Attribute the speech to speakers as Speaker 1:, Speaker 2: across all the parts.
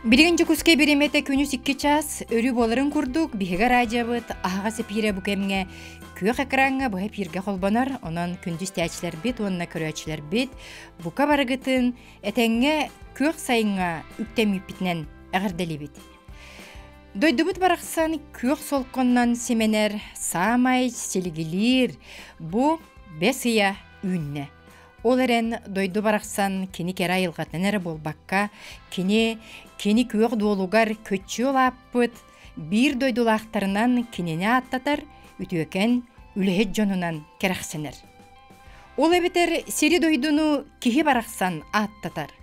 Speaker 1: Билигин Дьокуускай бириэмэтэ күнүс 2 чаас өрүү буоларын курдук биһиги радиобыт аһаҕас эпиирэ бу кэмҥэ күөх экраҥҥа быһа эпииргэ холбонор. Онон күндү истээччилэрбит уонна көрөөччүлэрбит бука барыгытын этэҥҥэ күөх сайыҥҥа үктэммиппитинэн эҕэрдэлиибит. Дойдубут барахсан күөх солконнон симэнэр саамай силигилиир бу бэс ыйа үүннэ. Ол эрэн дойду барахсан кини кэрэ айылҕатын эрэ буолбакка, кини кини күөх дуолугар көччү улааппыт биир дойдулаахтарынан кинини ааттатар үтүөкэн үлэһит дьонунан кэрэхсэнэр. Ол эбэтэр сири-дойдуну киһи барахсан ааттатар.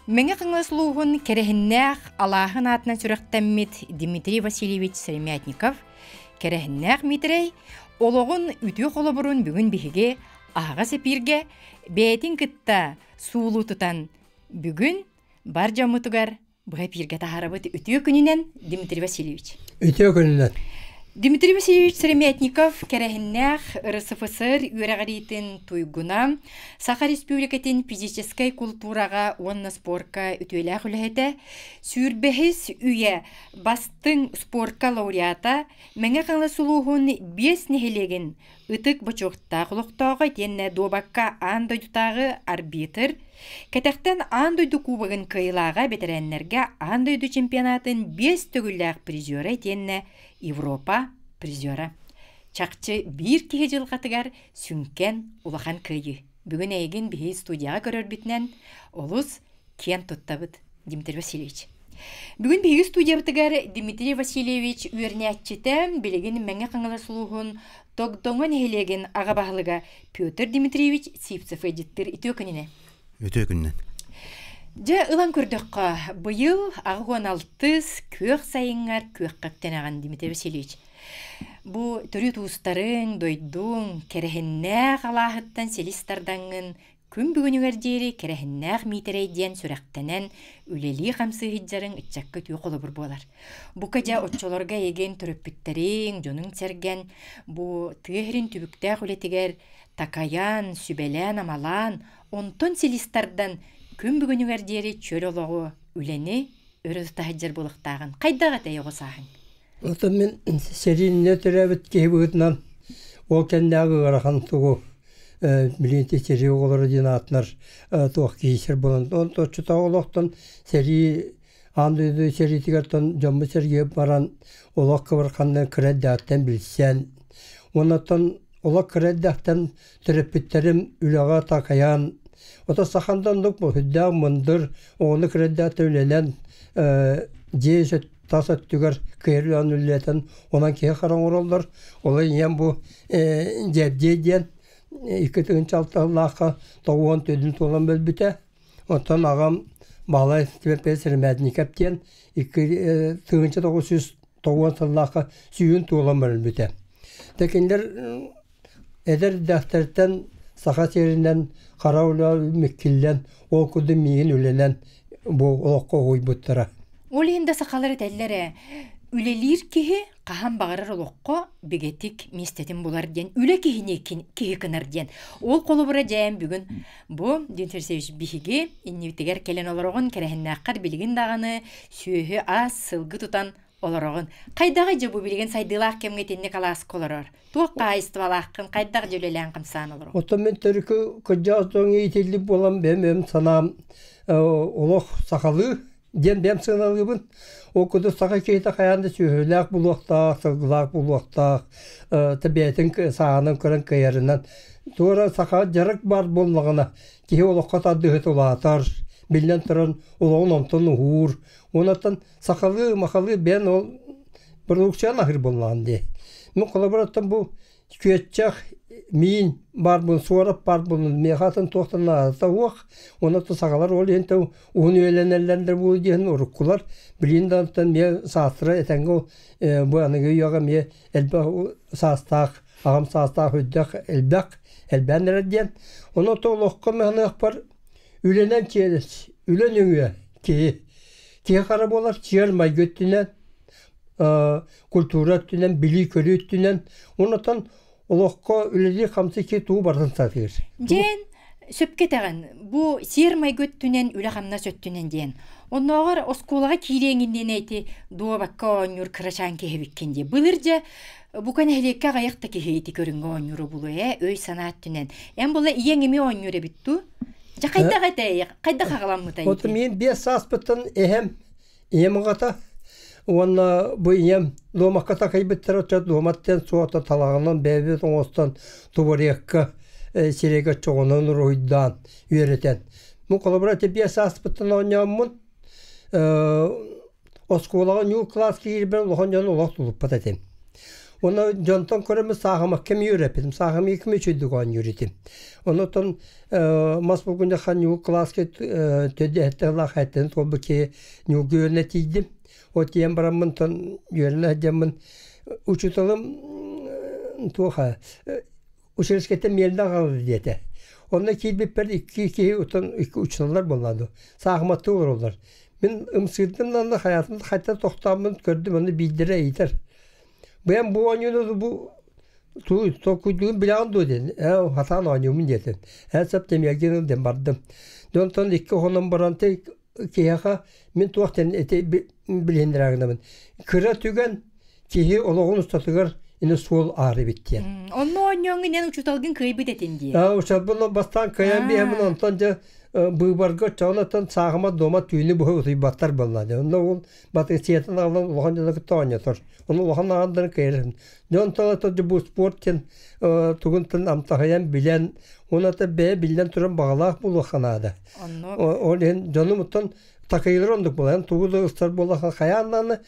Speaker 1: Мэҥэ Хаҥалас улууһун Кэрэһиннээх алааһын аатынан сүрэхтэммит Дмитрий Васильевич Сыромятников Кэрэһиннээх Митрэй олоҕун үтүө холобурун бүгүн биһиги аһаҕас эпииргэ бэйэтин кытта суулуу тутан бүгүн бар дьоммутугар быһа эпииргэ таһаарабыт. Үтүө күнүнэн, Дмитрий Васильевич.
Speaker 2: Үтүө күнүнэн.
Speaker 1: Дмитрий Васильевич Сыромятников кэрэһиннээх РСФСР үөрэҕириитин туйгуна, Саха Республикатын физическэй култуураҕа уонна спорка үтүөлээх үлэһитэ, сүүрбэһис үйэ бастыҥ спорка лауреата, Мэҥэ Хаҥалас улууһун биэс нэһилиэгин ытык бочуоттаах олохтооҕо итиэннэ дуобакка аан дойдутааҕы арбитр, кэтэхтэн аан дойду кубогын кыайыылааҕа бэтэрээннэргэ аан дойду чемпионатын биэс төгүллээх призера итиэннэ Европа призера. Чахчы биир киһи дьылҕатыгар сүҥкэн улахан кыайыы. Бүгүн эйигин биһи студияҕа көрөрбүтүнэн олус киэн туттабыт, Дмитрий Васильевич. Бүгүн биһиги студиябытыгар Дмитрий Васильевич үөрэнээччитэ, билигин Мэҥэ Хаҥалас улууһун Тогдоҥо нэһилиэгин аҕа баһылыга Петр Дмитриевич Сивцев ыалдьыттыыр үтүө күнүнэн.
Speaker 3: Үтүө күнүнэн.
Speaker 1: Дьэ, ылан көрдөххө, быйыл 86-ыс күөх сайыҥҥар күөххэ үктэнэҕин, Дмитрий Васильевич. Бу төрүт уустарыҥ, дойдуҥ, кэрэһиннээх алааһыттан силис тардаҥҥын Күн бүгүнүгэр диэри Кэрэһиннээх Миитэрэй диэн сүрэхтэнэн үлэлии-хамсыы сылдьарыҥ ыччакка үтүө холобур буолар. Бука дьэ оччолорго эйигин төрөппүттэриҥ, дьонуҥ-сэргэн бу тыа сирин түбүктээх үлэтигэр такайан, сүбэлээн-амалаан, онтон силис тардан күн бүгүнүгэр диэри чөл олоҕу, үлэни өрө тута сылдьар буолуохтааҕын хайдах этэй оҕо сааһыҥ?
Speaker 2: Оттон мин сэрииннэ төрөөбүт киһи быһыытынан ол кэннээҕи ыарахан тугу билигин сэрии оҕолоро диэн аатынар туох киһи буолан оччотооҕу олохтон сэрии аан дойду сэриитигэр дьоммут сэргигэ баран олох кыбырханна кыра эрдэҕиттэн билсэн уонна олох кыра эрдэхтэн төрөппүттэрим үлэҕэ такайан ото саханда оннук сүрдээх мындыр оҕону кыра эрдэҕиттэн үлэлээн дьиэ тас өттүгэр кыайан үлэлэтэн онон киһи хара оҥороллор. Ол ийэм бу Дьэбдиэй диэн 2 6 сыллаахха 94 туолан өлбүтэ. Оттон аҕам Баалай Тимофей Сыромятников диэн 2990 сыллаахха сүүһүн туолан өлбүтэ. Дэ кинилэр эдэр дэхтэртэн саха сиринэн хара үлэ миккиллэн ол курдук миигин үлэнэн бу олоххо уһуйбуттара.
Speaker 1: Ол иһин да сахалар этэллэр ээ, үлэлиир киһи хаһан баҕарар олоххо бигэтик миэстэтин булар диэн, үлэ киһини киһи гынар диэн. Ол холобура дьээн бүгүн бу Дмитрий Алексеевич биһиги иннибитигэр кэлэн олороҕун, кэрэһиннээххэр билигин даҕаны сүөһү ас, сылгы тутан олороҕун. Хайдаҕый дьэ бу билигин сайдыылаах кэмҥэ итинник алааска олорор? Туох хаһаайыстыбалааххын, хайдах дьэ үлэлээн хамсаан олороҕун?
Speaker 2: Оттон мин төрүкү кырдьаҕас дьоҥҥо иитиллибит буолан бэйэм санаам олох сахалыы диэн бэйэм сыаналыыбын. Ол курдук саха киһитэ хайаан да сүөһүлээх булуохтаах, сылгылаах булуохтаах, бэйэтин сааһынан көрөн кыайарынан. Туора саха дьарык баар буоллаҕына, киһи олоххо тардыһыта улаатар, биллэн туран олоҕун онтон уһуур. Онон сахалыы, махалыы бэйэн ол продукцияны аһыыр буоллаҕын дии. Мин холобур бу күөччэх миин баар буолун, суорап баар буолун, миэхэ атын туохтан наадата суох. Онон сахалар ол иһин уһун үйэлэнэллэр буолуо диэн уруккулар билигин да онтон эмиэ саастара этэҥҥэ бу аныгы үйэҕэ эмиэ элбэх саастаах, аҕам саастаах үрдэх элбэх элбээн эрэр диэн. Онон олоххо мыһаныахпар үлэнэн үлэ нөҥүө киһи киһи хара буолар сиэр майгы өттүнэн культура өттүнэн билии-көрүү өттүнэн оннотон олоххо үлэлии хамсыы киһи тугу барытын сатыыр.
Speaker 1: Дьэн. Сөпкө этэҕин, бу сиэр-майгы өттүнэн, үлэ-хамнас өттүнэн диэн. Оннооҕор оскуолаҕа киириэҥ иннинэ ити дуобакка оонньуур кырачаан киһи эбиккин дии. Былыр дьэ бука нэһилиэккэ аҕыйах да киһи ити көрүҥҥэ оонньуура буолуо ээ, өй-санаа өттүнэн. Эн була ийэҥ эмиэ оонньуур эбит дуу? Дьэ хайдах этэй? Хайдах аҕаламмытай
Speaker 2: Вот
Speaker 1: ити?
Speaker 2: мин 5 сааспыттан эһэм, ийэм аҕата уонна бу ийэм дуомакка такайбыттара оччо дуоматтан суота талаҕынан бэйэбит оҥостон тугуруйакка сирэйгэ чоҕунан уруһуйдаан үөрэтэн. Бу холобура ити 5 сааспыттан оонньооммун оскуолаҕа ньуу кылаас киирбэр улахан дьон олох тулуппат этим. Уонна дьонтон көрөммүн саахымакка эмиэ үөрэппитим. Саахымы үчүгдүк оонньуур этим. Оннуттан мас булгунньахха ньуу кылааска төрдө эһэттээх эттэн туолбут киһи ньууга үөрэнэ тиийдим. Ол тиийэн бараммын тон үөрэнэ сылдьаммын учууталым туох училищеттан миэнэ аҕалла диэтэ. Онно киирбиппэр икки киһи утан икки учууталлар буолла дуу. Саахыматтыы олороллор. Мин ымсыырдым да хайатын хайта тохтооммун көрдүм онно биирдэрэ ыйытар. Бэйэм бу оонньууну бу толкуйдугун билэҕин дуо диэн. Ээ хатаан оонньуубун диэтим. Ээ сөп тэмиэргин диэн бардым. Дьонтон икки хонон баран киһиэхэ мин туох диэн ити билиһиннэрэ Кыра түгэн киһи олоҕун устатыгар ини суол аары эбит диэн.
Speaker 1: Онно оонньооҥҥун эн учууталгын кыайбыт этин дии.
Speaker 2: Учууталбын бастаан кыайан биһэмин онтон дьэ быыбарга оччоҕунаттан саахымат дуома түүнү быһа утуйбаттар буолла. Онно ол батысиятын аҕалан улахан дьону кытта оонньотор. Ону улахан аҕалларын кыайар. Дьон тала бу спорт диэн тугунтан амтаһыйан билэн, уонна бэйэ биллэн туран баҕалаах буолуохха наада. Ол иһин дьонум оттон такайылар оннук буолан тугу да ыстар буоллаха хайаан даҕаны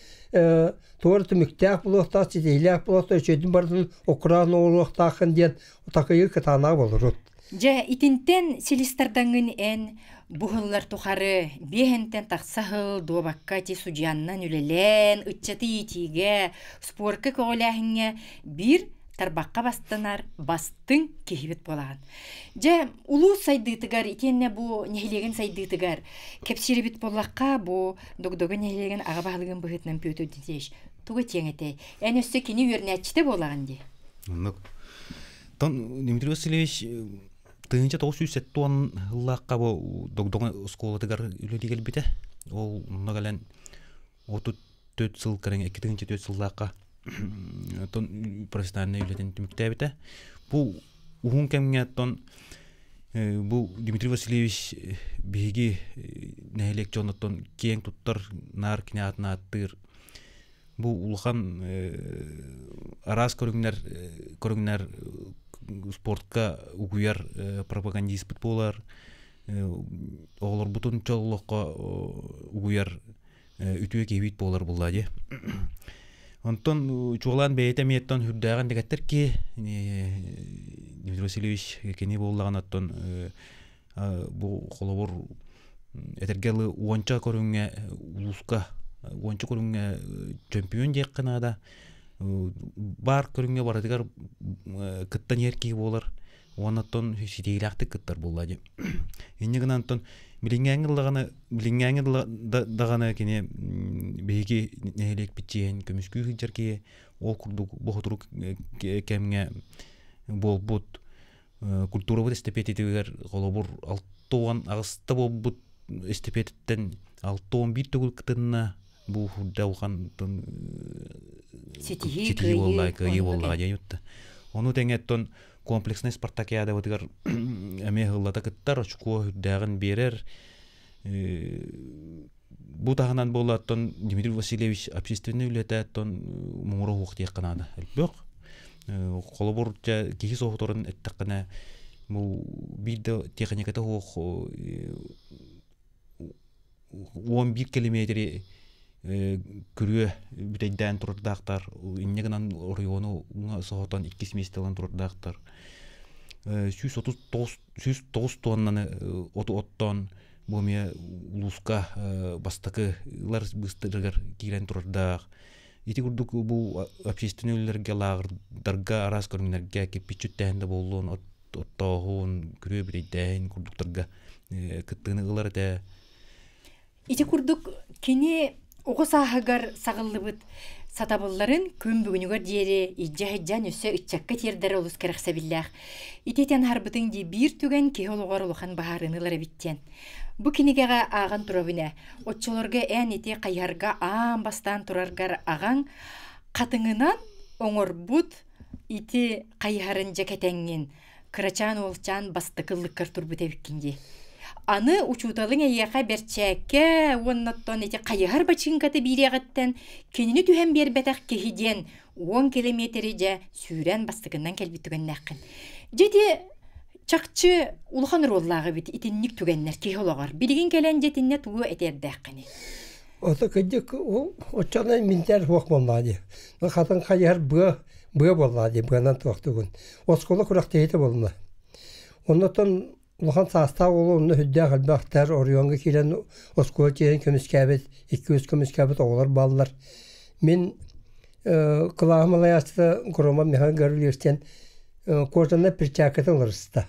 Speaker 2: туор түмүктээх буолуохтаах, ситиһиилээх буолуохтаах, үчүгэйдин барытын окураан оҥоруохтааххын диэн такайыы кытаанаҕа болорут.
Speaker 1: Дьэ, итинтэн силистардаҥҥын эн бу сыллар тухары биэһэнтэн тахса сыл дуобакка ити судьуйаннан үлэлээн, ыччаты иитиигэ, спорка көҕүлээһиҥҥэ биир тарбахха бастанар бастыҥ киһибит буолаҕын. Дьэ, улуус сайдыытыгар итиэннэ бу нэһилиэгин сайдыытыгар кэпсиирбит буоллахха, бу Догдого нэһилиэгин аҕа баһылыгын быһыытынан Петр Дмитриевич тугу этиэҥ этэй? Эн өссө кини үөрэнээччитэ буолаҕын дии.
Speaker 3: Оннук. Тон Дмитрий Васильевич 1970 сыллаахха бу Догдоҥо оскуолатыгар үлэлии кэлбитэ. Ол онно кэлэн 34 сыл кэриҥэ 2004 сыллаахха тон профессиональнай үлэтин түмүктээбитэ. Бу уһун кэмҥэ оттон бу Дмитрий Васильевич биһиги нэһилиэк дьонуттан киэҥ туттар наар кини аатын ааттыыр бу улахан араас көрүҥнэр көрүҥнэр спортка угуйар пропагандиспыт буолар оҕолорбутун чол олоххо угуйар үтүө киһибит буолар булла дии. Онтон чуолаан бэйэтэ эмиэттэн үрдээҕин дэгэттэр ки Дмитрий Васильевич кини буоллаҕына оттон бу холобур этэргэ дылы уонча көрүҥҥэ улууска уонча көрүҥҥэ чөмпүйүөн диэххэ наада баар көрүҥҥэ барытыгар кыттан иһэр киһи буолар уонна оттон ситиһиилээхтик кыттар буолла дии. Инньэ гынан оттон билиҥҥээҥҥи даҕаны билиҥҥээҥҥи даҕаны кини биһиги нэһилиэкпит чиэһин көмүскүү сылдьар киһи ол курдук бу сотору кэмҥэ буолбут культурабыт эстэпиэтитигэр холобур 68-та буолбут эстэпиэтиттэн 61 төгүл кытынна бу хурда улахан
Speaker 1: ситиһии
Speaker 3: буолла кыайыы буоллаҕа диэн ону тэҥэ оттон комплекснай спартакиадабытыгар эмиэ сыллата кыттар очко үрдээҕин биэрэр бу таһынан буолла оттон Дмитрий Васильевич общественный үлэтэ оттон муҥура уһуох диэххэ наада элбэх холобур дьэ киһи соһуторун эттэххинэ бу биир да техниката суох 11 километри күрүө бүтэйдээн турардаахтар инньэ гынан оройуону соһутан иккис миэстэ ылан турардаахтар 139 109 туоннаны оту оттоон бу эмиэ улууска бастакы ылар быыстарыгар киирэн турардаах ити курдук бу общественный үлэлэргэ лааҕырдарга араас көрүҥнэргэ кирпиччүттээһин да буоллун оттооһун күрүө бүтэйдээһин курдуктарга кыттыыны ылар этэ.
Speaker 1: Ити курдук кини оҕо сааһыгар саҕыллыбыт. Сатабылларын күн бүгүнүгэр диэри илдьэ сылдьан өссө ыччакка тиэрдэрэ олус кэрэхсэбиллээх. Ити этэн аһарбытыҥ дии биир түгэн киһи олоҕор улахан быһаарыыны ылар эбит диэн. Бу кинигэҕэ ааҕан турабын ээ. Оччолорго эн ити хайыһарга аан бастаан тураргар аҕаҥ хатыҥынан оҥорбут ити хайыһарын дьэ кэтэҥҥин кырачаан уолчаан бастакы ыллыккар турбут эбиккин дии. Аны учууталыҥ эйиэхэ бэрчээккэ уонна оттон ити хайыһар бачыыҥката биириэҕиттэн кинини түһэн биэрбэтэх киһи диэн 10 километри дьэ сүүрэн бастакыннан кэлбит түгэннээххин. Дьэ ити чахчы улахан оруоллаах эбит итинник түгэннэр киһи олоҕор. Билигин кэлэн дьэ итиннэ тугу этиэрдээххиний?
Speaker 2: Ото кырдьык оччоҕуна минтэр суох буоллаҕа дии. Хатын хайыһар быа быа буоллаҕа дии быанан туохтугун. Оскуола күрэхтэһиитэ буолла. Оннотон улахан саастаах уолу онно сүрдээх элбэхтэр оройуоҥҥа киирэн оскуола чиэһин көмүскээбит, икки-үс көмүскээбит оҕолор бааллар. Мин кылааһым салайааччыта Громов Михаил Гаврильевич диэн кожаная перчаткатын уларыста.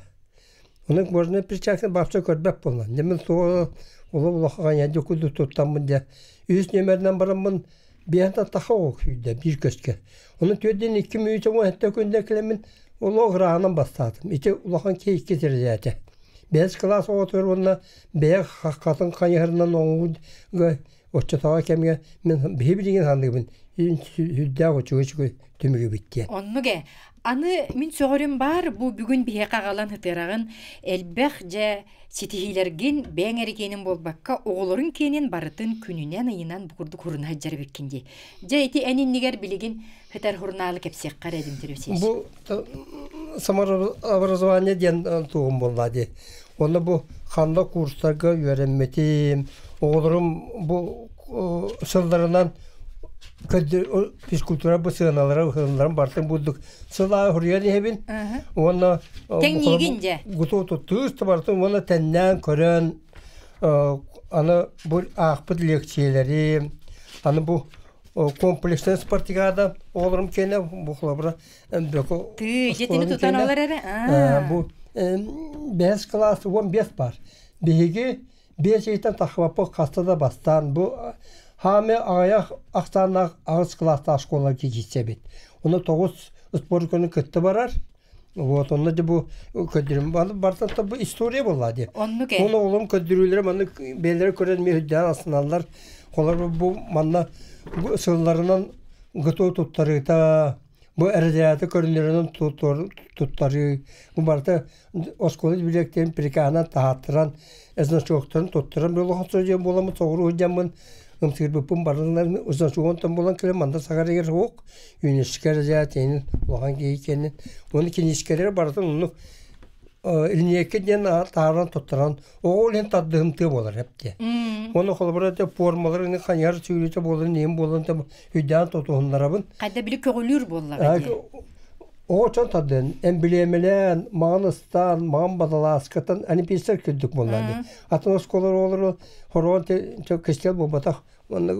Speaker 2: Онон кожаная перчатканы баапча көрбөт буолла. Дьэ мин суола улуу улахан дьокуду туттаммын дьэ үс нүөмэринэн бараммын биэһэн тахха оҕо күүрдэ биир көскө. Онон түөрдэн икки мүнүүтэ уон сэттэ күндэ кэлэммин олох ырааҕынан бастаатым. Ити улахан киһи икки сирдээтэ. Бэһис кылаас оҕотугар уонна бэйэ хатын хайыһарынан оҥоһууга оччотооҕу кэмҥэ мин биһи билигин саныыбын сүрдээх үчүгэй түмүгү диэн.
Speaker 1: Оннук ээ. Аны мин сөҕөрүм баар бу бүгүн биһиэхэ аҕалан ытыараҕын элбэх дьэ ситиһиилэргин бэйэҥ эрэ киэнин буолбакка оҕолорун киэнин барытын күнүнэн ыйынан бу курдук хуруна сылдьар эбиккин дии. Дьэ ити эн иннигэр билигин хытар журналы кэпсиэххэ эрэ Дмитрий Васильевич.
Speaker 2: Бу самообразование диэн тугум буолла дии. Онно бу ханна курстарга үөрэммитим, оҕолорум бу сылларынан физкультура бу сыаналара ыһылларын бартын бурдук сыл аайы хуруйан иһэбин уонна
Speaker 1: Тэҥниигин дьэ.
Speaker 2: Гуту туттуус барытын уонна тэннээн көрөн аны бу аахпыт лекциялэри аны бу комплекснай спартакиада оҕолорум киэнэ бу холобура бөкө
Speaker 1: Тыы, дьэтини тутан олор эрэ.
Speaker 2: Бу бэһис кылаас 15 бар. Биһиги биэс ыйтан тахсыбаппыт хаста да бастаан бу хаами аҕыйах ахсааннаах аҕыс кылаастаах школа киирсэбит. Ону тоҕус спорт күнү кытта барар. Вот онно де бу көрдөрүм барытын бу история буолла дии.
Speaker 1: Оннук ээ.
Speaker 2: Оны оҕолорум көрдөрүүлэрэ манна бэйэлэрэ көрөн эмиэ үрдээн астыналлар. Холобур бу манна бу сылларынан готов туттарыыта бу эрэдээти көрүнэринэн туттарыы бу барыта оскуола библиотекатын приказынан таһааттаран значоктарын туттаран буолан диэн буоламмын соҕуруу сылдьаммын ымсыырбыппын барыларын значогунтан буолан кэлэн манна саҕарыгар суох юническай разряд улахан киһи кэннин уонна киниискэлэри барытын оннук линейка диэн тааран туттаран оҕо иһин тардыһымтыа буолар эптиэ уонна холобура формаларын хайар сүүрүтэ буолан иһин буолан өйдөөн тутуһуннарабын
Speaker 1: Хайда били көҕүлүүр буоллаҕа дии.
Speaker 2: Оҕо чон тардыан эмблемэлээн, маҕан ыстаан, маҕан бадалааскатан олимпийцар курдук буоллаа дии. Атын оскуолалар оҕолоро хороон кистэл буолбатах. Уонна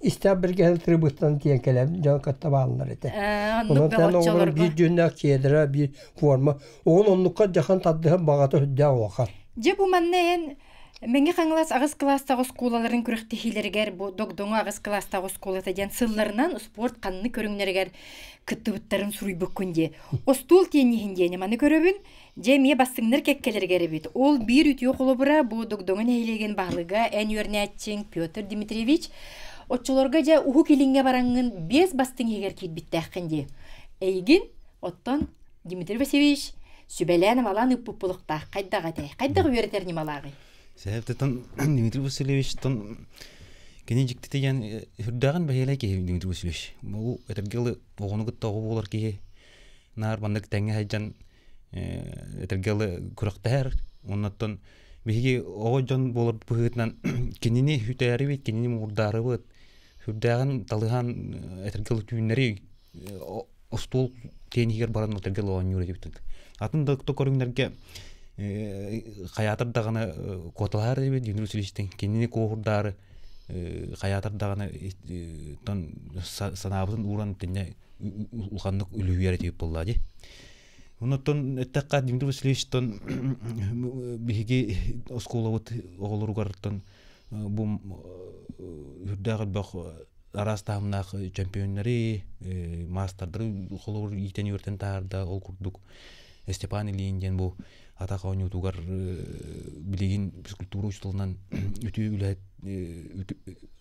Speaker 2: истээх биргэһин тырыбыттан тиийэн кэлэн дьон кытта бааллар этэ.
Speaker 1: Оннук
Speaker 2: Онон тэн оҕолор
Speaker 1: бөҕөччөлөргө.
Speaker 2: биир дьүннээх кедра, биир форма. Оҕон оннукка дьахан тардыһан баҕата сүрдээх улахан.
Speaker 1: Дьэ бу манна эн Мэҥэ Хаҥалас аҕыс кылаастаах оскуолаларын күрэхтэһиилэригэр бу Догдоҥо аҕыс кылаастаах оскуолата диэн сылларынан спорт ханнык көрүҥнэригэр кыттыбыттарын суруйбуккун дии. Остуол тиэнниһин диэни маны көрөбүн. Дьэ эмиэ бастыҥнар кэккэлэригэр эбит. Ол биир үтүө холобура бу Догдоҥо нэһилиэгин баһылыга эн үөрэнээччиҥ Петр Дмитриевич оччолорго дьэ Уһук Илиҥҥэ бараҥҥын биэс бастыҥ иһигэр киирбиттээххин дии. Эйигин оттон Дмитрий Васильевич сүбэлээн-амалаан ыыппыт булуктаах хайдах этэй? Хайдах үөрэтэр ньымалааҕый?
Speaker 3: Сэһэптэтэн Дмитрий Васильевичтан кини дьиктитэ диэн үрдээҕин бэһиэлэй киһи Дмитрий Васильевич. Бу этэргэ дылы оҕону кытта оҕо буолар киһи наар маннык тэҥҥэ сылдьан этэргэ дылы күрэхтэһэр. Оннуттан биһиги оҕо дьон буолар быһыытынан кинини үтээрибит, кинини муҥурдаарыбыт, сүрдээҕин талыһан этэргэ дылы түүннэри остуол тиэнигэр баран этэргэ дылы оонньуур этибит. Атын да көрүҥнэргэ хайаатар даҕаны куоталаһар этибит Дмитрий Васильевичтэн кинини куоһурдаары хайаатар даҕаны санаабытын ууран итиннэ улаханнык үлүһүйэр этибит буоллаа дии. Оннуттан эттэххэ Дмитрий Васильевичтан биһиги оскуолабыт оҕолоругартан бу үрдээх элбэх Араас таһымнаах чемпионнары, маастардары холобур иитэн үөртэн таһаарда. Ол курдук Степан Ильин диэн бу атах оонньуутугар билигин физкультура учууталынан үтүө үлэһит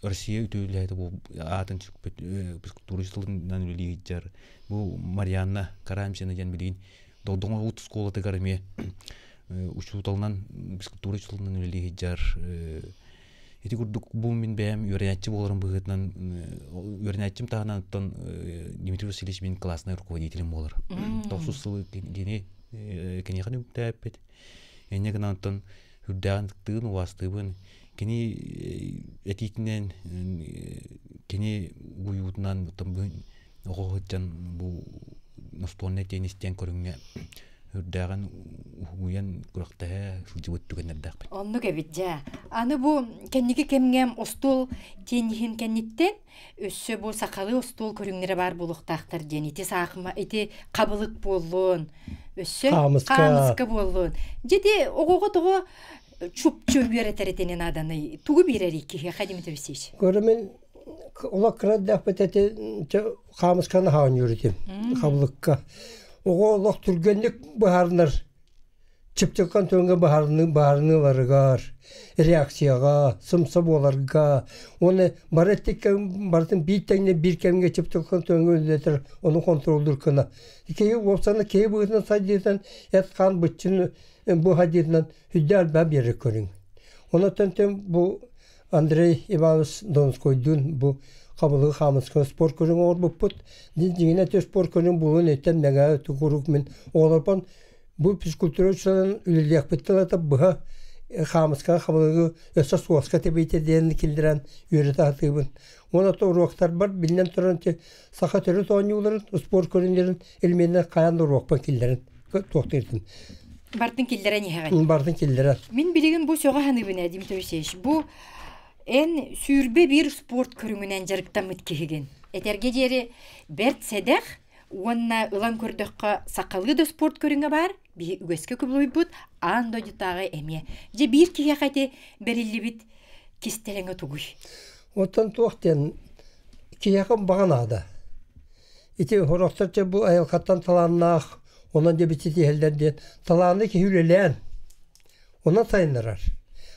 Speaker 3: Россия үтүө үлэһитэ бу аатын сүкпүт физкультура учууталынан үлэлии сылдьар. Бу Марианна Карамзина диэн билигин Догдоҥо оскуолатыгар эмиэ учууталынан физкультура учууталынан үлэлии сылдьар. Ити курдук бу мин бэйэм үөрэнээччи буоларым быһыытынан үөрэнээччим таһынан оттон Дмитрий Васильевич мин классный руководителем буолар. Тохсус сылы кини киниэхэ үктээппит. Инньэ гынан оттон үрдээҕин ытыктыыбын, убаастыыбын. Кини этиитинэн, кини угуйуутунан оттон оҕо сылдьан бу настольнай теннис диэн көрүҥҥэ үрдээҕин уһуйан күрэхтэһэ сылдьыбыт түгэннэрдээхпин.
Speaker 1: Оннук эбит дьэ. Аны бу кэнники кэмҥэ остуол тенниһин кэнниттэн өссө бу сахалыы остуол көрүҥнэрэ баар буолуохтаахтар диэн ити саахыма ити хабылык буоллун өссө хаамыска буоллун. Дьэ оҕоҕо тоҕо чупчу үөрэтэр итини нааданый тугу биэрэрий киһиэхэ Дмитрий Васильевич?
Speaker 2: Көрөмүн Олох кыра эрдэхпит эти хаамысканы хаанньуур этим хабылыкка. Оҕо олох түргэнник быһаарынар чыпчыккан түгэҥҥэ быһаарыныыларыгар, реакцияҕа, сымса буоларга уонна бары эттиккэ барытын биир тэҥҥэ биир кэмҥэ чыпчыккан түгэҥҥэ үлэлэтэр ону хонтуруоллуур гына. Киһи уопсайынан киһи быһыытынан сайдыытын эт-хаан быччын бу сайдыытынан үрдэ элбээн биэрэр көрүҥ. Онон бу Андрей Иванович Донскойдуун бу хабылыгы хаамыска спорт көрүҥ оҥорбуппут. Дьиҥинэн ити спорт көрүҥ буолуон иттэн мэҥэ куруук мин оҕолорбун бу физкультура учууталын үлэлиэхпиттэн ата быһа хаамыскаҕа хабылыгы өссө суоска тэбиитэ диэн киллэрэн үөрэтэ сатыыбын. Уонна уруоктарбар биллэн туран саха төрүт оонньууларын, спорт көрүҥнэрин элеменнэр хайаан да уруокпар киллэрэн туохтуыртын.
Speaker 1: Бартын киллэрэн иһэҕин.
Speaker 2: Бартын киллэрэн.
Speaker 1: Мин билигин бу сөҕө саныыбын ээ, Дмитрий Алексеевич. Бу эн 21 спорт көрүҥүнэн дьарыктаммыт киһигин. Этэргэ диэри бэрт сэдэх уонна ылан көрдөххө сахалыы да спорт көрүҥэ баар, биһи үгэскэ кубулуйбут аан дойдутааҕы эмиэ. Дьэ биир киһиэхэ ити бэриллибит кистэлэҥэ тугуй?
Speaker 2: Оттон туох диэн киһиэхэ баҕа наада. Ити сорохтор чэ бу айылҕаттан талааннаах, онон дьэ ситиһэллэр диэн талааны киһи үлэлээн, онон сайыннарар.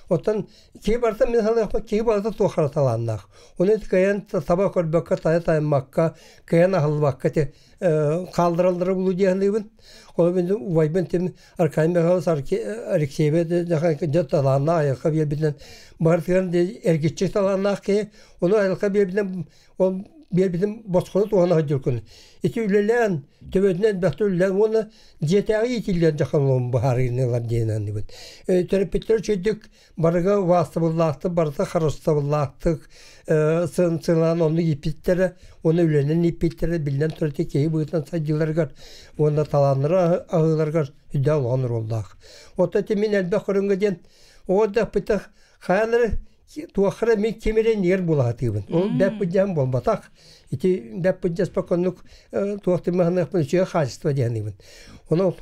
Speaker 2: Оттон киһи барыта мин саныахпар киһи барыта туох эрэ талааннаах. Ону кыайан таба көрбөккө, тайа тайыммакка, кыайан аһыллыбакка ити хааллараллара булуу дии саныыбын. Ол мин убайбын тим Аркадий Михайлович Алексеевич дьэ талааннаах айылҕа биэрбитинэн барытыгар эргиччи талааннаах киһи. Ону айылҕа биэрбитинэн ол биэрбитин босхону туһана сылдьар Ити үлэлээн, төбөтүнэн элбэхтэ үлэлээн уонна дьиэтээҕи иитиллэр дьахалларын быһаарыылар диэн анныбыт. Төрөппүттэр үчүгдүк барыга убаастабыллаахтык, барыта харыстабыллаахтык сыаналаан онно ииппиттэрэ уонна үлэнэн ииппиттэрэ биллэн турар киһи быһыытынан сайдыыларыгар уонна талааннара аһыыларыгар үрдээх улахан оруоллаах. Оттон ити мин элбэх көрүҥҥэ диэн оҕо эрдэхпиттэн хайаан эрэ туохха эрэ мин ким эрэ иннигэр булаатыыбын. Ол бэт быдьаан буолбатах. Ити бэт быдьаспа коннук туох тымаһыныахпын үчүгэй хаачыстыба диэхниибин. Онон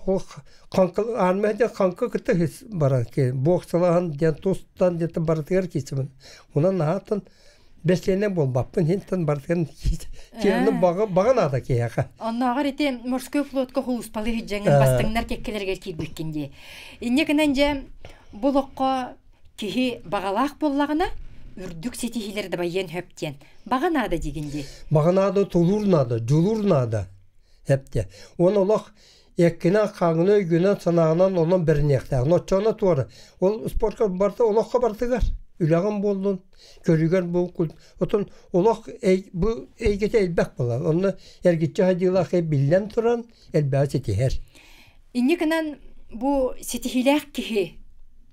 Speaker 2: хаҥка армия диэн хаҥка кытта баран боксалаһан диэн тустан диэн барытыгар киирсибин. Онон наһааттан бэстиэнэ буолбаппын хинтэн барытыгар киһини баҕа баҕа наада киһиэхэ.
Speaker 1: Оннооҕор ити морской флотка хулуспалы сылдьаҥын бастыҥнар кэккэлэригэр киирбиккин дии. Инньэ гынан дьэ бу олоххо Киһи баҕалаах буоллаҕына, үрдүк ситиһиилэр дабайыан сөп диэн. Баҕа наада диигин дии.
Speaker 2: Баҕа наада, тулуур наада, дьулуур наада. Эптэ. Уон олох эккинэн, хаҥына, өйгүнэн, санааҕынан онон бэриниэхтээх. Ноччоно туора. Ол спортка барыта олоххо барытыгар. Үлэҕин буоллун, көрүгэр буоллун. Отон олох бу эйгэтэ элбэх буолар. Онно эргиччи хайдыылаах биллэн туран элбэҕи ситиһэр.
Speaker 1: Инньэ гынан бу ситиһиилээх киһи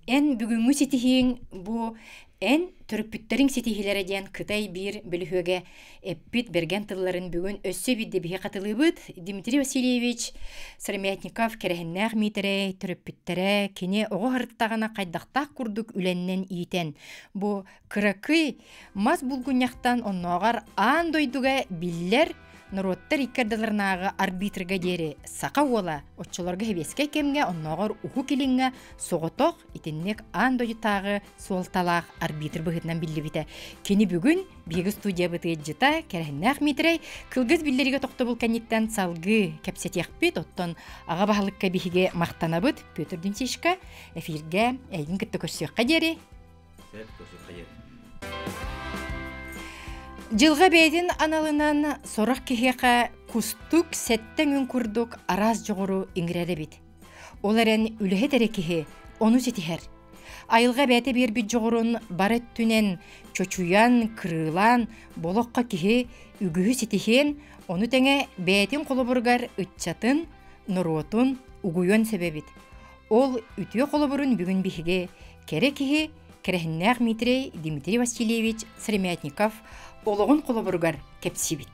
Speaker 1: Эн бүгүҥҥү ситиһииҥ бу эн төрөппүттэриҥ ситиһиилэрэ диэн Кытай биир бөлүһүөгэ эппит бэргэн тылларын бүгүн өссө биирдэ биһи хатылыыбыт. Дмитрий Васильевич Сыромятников Кэрэһиннээх Миитэрэй төрөппүттэрэ кини оҕо сырыттаҕына хайдахтаах курдук үлэннэн иитэн бу кыракый мас булгунньахтан оннооҕор аан дойдуга биллэр. норуоттар икки ардыларынааҕы арбитрга диэри саха уола оччолорго сэбиэскэй кэмҥэ оннооҕор Уһук Илиҥҥэ соҕотох итинник аан дойдутааҕы суолталаах арбитр быһыытынан биллибитэ. Кини бүгүн биһиги студиябыт ыалдьыта Кэрэһиннээх Митрэй кылгас биллэригэ тохтобул кэнниттэн салгыы кэпсэтиэхпит. Оттон аҕа баһылыкка биһиги махтанабыт Петр Дмитриевичка эфиргэ эйигин кытта көрсүөххэ диэри. Дьылҕа бэйэтин аналынан сорох киһиэхэ кустук сэттэ курдук араас дьоҕуру иҥэрэр эбит. Ол эрэн үлэһит эрэ киһи ону ситиһэр. Айылҕа бэйэтэ биэрбит дьоҕурун бары өттүнэн чочуйан, кырыылаан, болоххо киһи үгүһү ситиһиэн, ону тэҥэ бэйэтин холобуругар ыччатын, норуотун угуйуон сөп эбит. Ол үтүө холобурун бүгүн биһиги кэрэ киһи Кэрэһиннээх Дмитрий Дмитрий Васильевич Сыромятников олоҕун холобуругар кэпсиибит.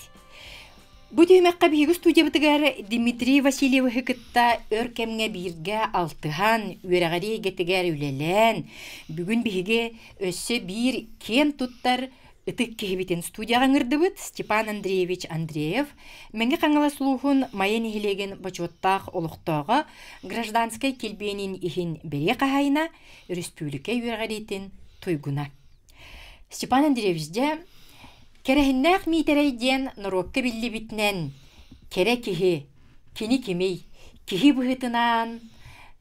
Speaker 1: Бу түһүмэххэ биһиги студиябытыгар Дмитрий Васильевиһы кытта өр кэмҥэ бииргэ алтыһан, үөрэҕирии эйгэтигэр үлэлээн, бүгүн биһиги өссө биир киэн туттар ытык киһибитин студияҕа ыҥырдыбыт Степан Андреевич Андреев, Мэҥэ Хаҥалас улууһун Майа нэһилиэгин бочуоттаах олохтооҕо, гражданскай килбиэнин иһин бэлиэ хаһаайына, өрөспүүбүлүкэ үөрэҕириитин туйгуна. Степан Андреевич дьэ, Кэрэһиннээх Миитэрэй диэн норуокка биллибитинэн кэрэ киһи, кини кимий? Киһи быһыытынан,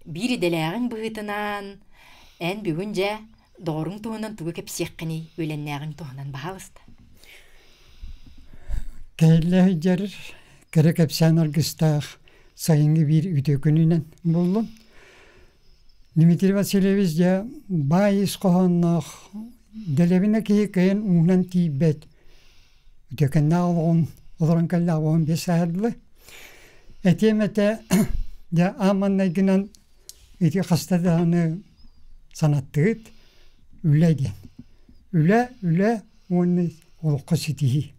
Speaker 1: биир идэлээҕиҥ быһыытынан, эн бүгүн дьэ доҕоруҥ туһунан тугу кэпсиэххиний, үөлэннээҕиҥ туһунан баһаалыста.
Speaker 4: Кэллэ сылдьар кэрэ кэпсээн аргыстаах сайыҥҥы биир үтүө күнүнэн буллум. Дмитрий Васильевич дьэ баай ис хоһоонноох дэлэбинэ киһи кыайан уунан тиийбэт үтүөкэннээх олоҕун олорон кэллэҕэ 15 сааһырдылы. Этиэм этэ дьэ аан маҥнайгынан ити хаста даҕаны санаттыгыт үлэ диэн. Үлэ, үлэ уонна олоххо ситиһии.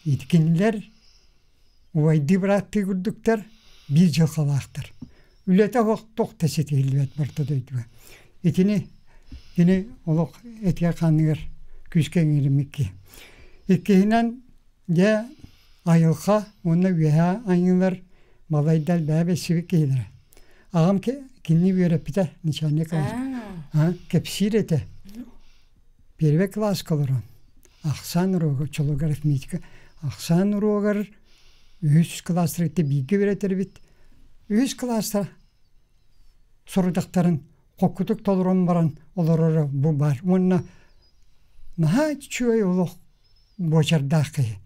Speaker 4: Ити кинилэр убайдыы бырааттыы курдуктар, биир дьылҕалаахтар. Үлэтэ олох туох да ситиһиллибэт барыта дойдуга. Итини кини олох этигэр-хааныгар күүскэ иҥэриммит киһи. Иккиһинэн, дьэ, айылҕа уонна үөһээ айыылар балайдар бэйэ бэссибит киһилэрэ. Аҕам кинини үөрэппитэ, начальник кэпсиир этэ. Первый класска олорон ахсаан уруога, чолугар арифметика ахсаан уруогар үһүс класстарга бииргэ үөрэтэрбит. Үһүс класстар сорудахтарын хоккутук толорон баран олороро бу баар. Уонна наһаа үчүгэй олох буочардаах киһи.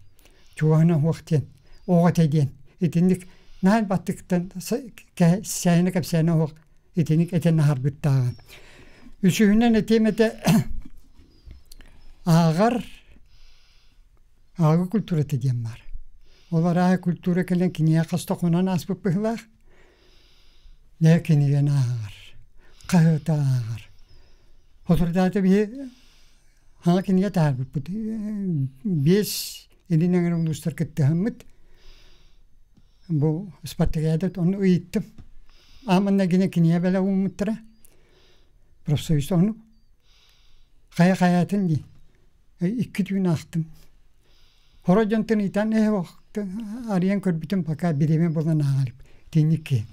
Speaker 4: Чугаһына уох диэн, оҕо этэ диэн. Итинник наһаа баттыктан сэһэнэ кэпсээнэ оһох итинник этэн аһарбыттааҕа. Үсүһүнэн этиэм этэ ааҕар ааҕыы культурата диэн баар. Ол арааһа культура кэлэн кинигэ хас да хонон ааспыт быһыылаах. Дьэ кинигэни ааҕар, хаһыаты ааҕар. Соторутааҕыта биһи Хаҥа кинигэ таһаарбыппыт. Биэс илин эҥэр улуустар кыттыһаммыт. Бу спартакиада ону ыйыттым. Ааманна гина кинигэ бэлэх ууммуттара. Профсоюз ону хайа хайаатын дии. Икки түүн аахтым. Хоро дьонтон ыйтан арыйан көрбүтүм пока бириэмэ булан ааҕар тинник.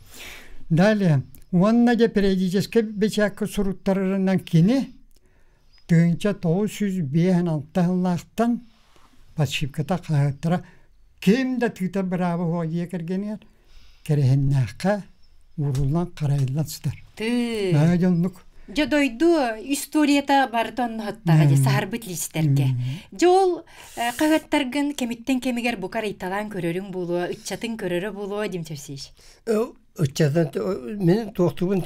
Speaker 4: Далее уонна дьэ периодическай бэчээккэ суруттарарынан кини 1956 сыллаахтан подшипката хаһыаттара ким да тыытар бырааба суох дьиэ кэргэнигэр кэрэһиннээххэ ууруллан харайыллан сытар.
Speaker 1: Тыы.
Speaker 4: Наһаа дьоннук.
Speaker 1: Дьэ дойду историята барыта онноһуттаҕа дьэ саһарбыт лиистэргэ. Дьэ ол хаһыаттаргын кэмиттэн кэмигэр бука ыйталаан көрөрүҥ буолуо, ыччатын көрөрө буолуо Дим Севсеевич.
Speaker 2: Ыччатын мин туохтуубун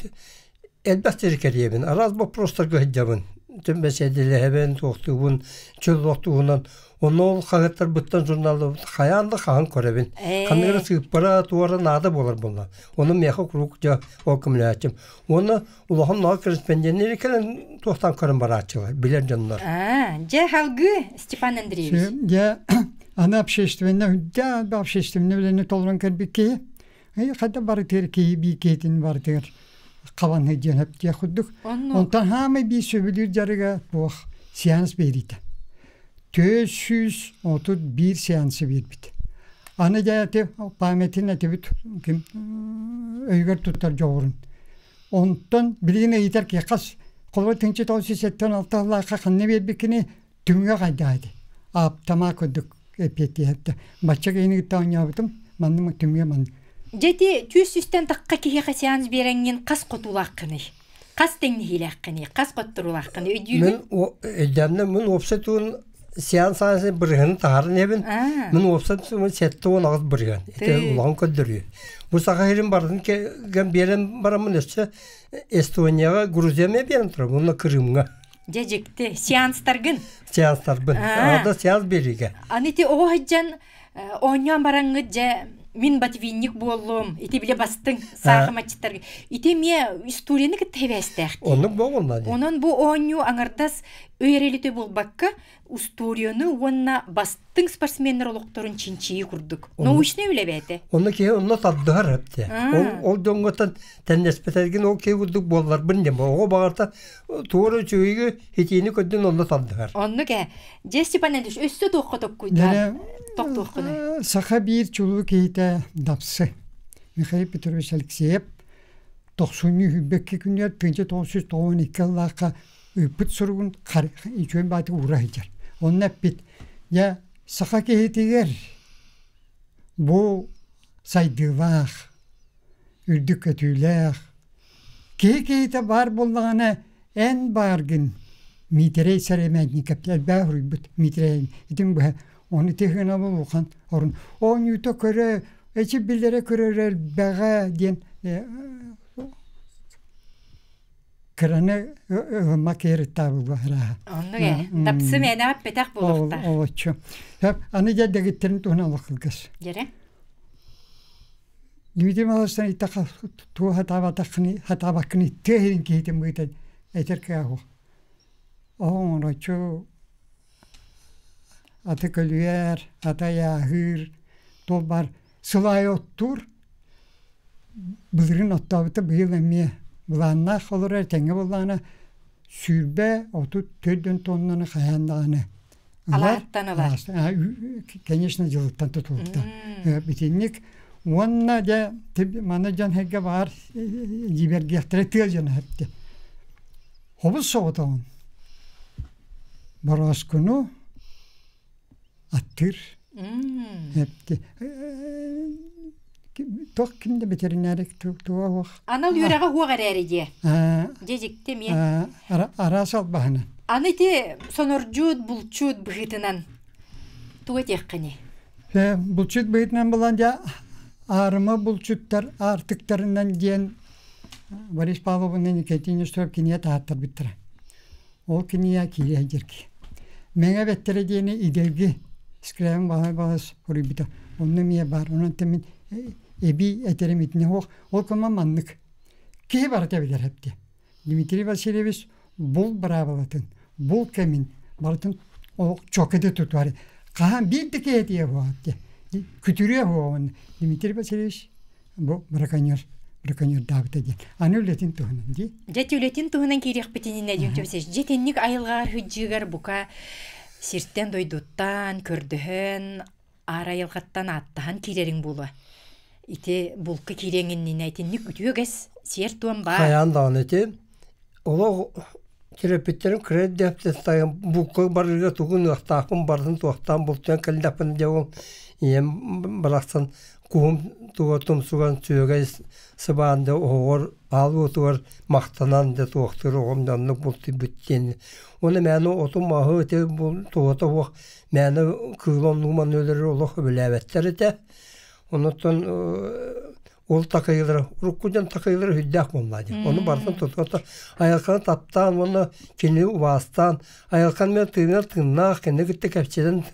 Speaker 2: Элбэх сири кэрийэбин, араас боппуруостарга сылдьабын. Бэсиэдэлэһэбин, туохтуубун, чөл туһунан. Онно ол хаһыаттарбыттан журналларбыттан хайаан да хаһан көрөбүн. Ханнык эрэ сыыппара туора наада буолар буолла. Ону миэхэ куруук дьэ ол көмөлөһөөччүм. Уонна улахан ноҕо корреспонденнэри кэлэн туохтаан көрөн барааччылар, билэр дьоннор.
Speaker 1: Аа, дьэ халгыы Степан Андреевич.
Speaker 4: Дьэ, аны общественнай, дьэ общественнай үлэни толорон кэлбит киһи. Хайда барытыгар киһи бии киһитин барытыгар хабан сылдьыан сөптөөх курдук. Онтон хаамай бии сөбүлүүр дьарыга туох сеанс биэриитэ. 431 сеансы биэрбит. Аны дьэ ити памятин этибит ким өйүгэр туттар дьоҕурун. Онтон билигин ыйытар киһи хас холобур тыһыынча тоҕус сүүс сэттэн алта сыллаахха ханна биэрбиккини түҥҥэ хайдах ити ааптамаа курдук эппиэттиэхтэ. Бачча киһини кытта оонньообутум манна түҥҥэ манна.
Speaker 1: Дьэ ити түс сүүстэн тахха киһиэхэ сеанс биэрэҥҥин хас хотуулааххыный? Хас тэҥнэһиилээххиний? Хас хотторуулааххыный? Өйдүүгүн?
Speaker 2: Мин өйдөөннө мин уопсай туун сеанс аансы бырыһын таһарын эбин. Мин уопсай туун 78 бырыһын. Ити улахан көрдөрүү. Бу саха сирин барытын кэм биэрэн бараммын өссө Эстонияҕа, Грузияны биэрэн турабын, уонна Крымҥа.
Speaker 1: Дьэ дьикти. Сеанстаргын?
Speaker 2: Сеанстарбын. Аада сеанс биэриигэ.
Speaker 1: Аны ити оҕо сылдьан оонньоон бараҥҥыт дьэ мин ботвинник буоллум, ити биле бастыҥ саахыматчыттарга. Ити эмиэ историяны кытта хибээстээх.
Speaker 2: Оннук буолла.
Speaker 1: Онон бу оонньуу аҥардас өй эрэлитэ буолбакка, устуоруйаны уонна бастыҥ спортсменнар олохторун чинчийии курдук. Научнай үлэ бэйэтэ.
Speaker 2: Онно киһи онно тардыһар эбитэ. Ол дьоҥҥоттон тэннэспэтэргин ол киһи курдук буолларбын диэн. Оҕо баҕарта туора үчүгэйги хитиини көрдүн онно тардыһар.
Speaker 1: Оннук ээ. Дьэ Степан Андреевич өссө туохха токкуйдаан тохтуоххунуй?
Speaker 4: Саха биир чулуу киһитэ Дапсы Михаил Петрович Алексеев тохсунньу сүүрбэкки күнүгэр тыһыынча тоҕус сүүс тоҕус икки сыллаахха ыыппыт суругун үчүгэй баҕайытык уура сылдьар. Онно эппит, дьэ, саха киһитигэр бу сайдыылаах, үрдүк көтүүлээх, киһи киһитэ баар буоллаҕына, эн бааргын Миитэрэй Сэрэмээтинникэп элбэҕи суруйбут Миитэрэй итин быһа ону тыһыына улахан орун оонньуута көрө эчи билэрэ көрөрө элбэҕэ диэн кыраны ылымма киэриттаабылга ырааһа.
Speaker 1: Оннук ээ. Тапсы мээнэҕэ эппэтэх буолуохтаах.
Speaker 4: Олоччу. Аны дьэ дэгиттерин туһунан олох кылгас.
Speaker 1: Дьэрэ.
Speaker 4: Дмитрий Малостан итэха туо хатаабатаххыны хатаабаккыны тыа иһин киһитин быыта этэр кыаһу. Оһоҥороччу аты көлүйэр, ата айааһыыр, туол бар сылаайы оттуур Былырыын оттообута быйыл эмиэ былааннаах олорор этэҥҥэ буоллаҕына 20-34 тоннаны хайаан даҕаны ылар.
Speaker 1: Алаһыттан ылар.
Speaker 4: Конечно, дьылыттан тутулуктаах. Итинник уонна дьэ маны дьон сэргэ баар дьиибэргиэхтэрэ тыа дьоно эптэ. Хобус соҕотоҕун борооскуну аттыыр. Эпти туох ким да ветеринарик туга уох.
Speaker 1: Анал үөрэҕэ уох эрээри диэ. Дьэ дьикти эмиэ.
Speaker 4: Араас албаһынан.
Speaker 1: Аны ити сонордьуут, булчут быһыытынан тугу этиэххиний?
Speaker 4: Булчут быһыытынан булан дьэ аарыма булчуттар аартыктарынан диэн Борис Павловна Никитин Нестеров кинигэ таһааттарбыттара. Ол кинигэ киирэ сылдьар Мэҥэ бэттэрэ диэни идэлги Скрябин Баһылай Балыс суруйбута. Онно эмиэ баар. Онон мин эбии этэрим итини суох. Ол кыма маннык. Киһи барыта билэр эбит. Дмитрий Васильевич бул быраабылатын, бул кэмин барытын олох чокеты тутуар. Хаһан биир да киһи этиэ буолуо Күтүрүө буолуон Дмитрий Васильевич бу браконьер браконьердаабыта диэн. Аны үлэтин туһунан дии.
Speaker 1: Дьэ үлэтин туһунан киириэхпитининэ диэн дьэ итинник айылҕаҕар сылдьыыгар бука сиртэн дойдуттан көрдөһөн аар айылҕаттан ааттаһан киирэриҥ буолуо. Ити булка киириэҥ иннинэ итинник үтүө-үгэс сиэр-туом баар.
Speaker 2: Хайаан даҕаны ити олох төрөппүттэрим кыра эрдэхпиттэн булка барыыга тугу ыныахтаахпын барытын туохтаан бултуйан кэллэхпинэ дьэ ол ийэм барахсан куһум туга тумсуган сүөгэй сыбаан да оһоҕор аал уотугар махтанан да туохтуур оҕом да оннук бултуйбут диэн уонна мээнэ оту маһы ити туһата суох мээнэ кыылы оннук манна өлөрөр олох сөбүлээбэттэр этэ онуттан ол такайылара урукку дьон такайылара сүрдээх буолла диэн ону барытын тутута айылҕаны таптаан уонна кинини убаастаан айылҕаны мен тыынар тыыннаах кинини кытта кэпсэтэн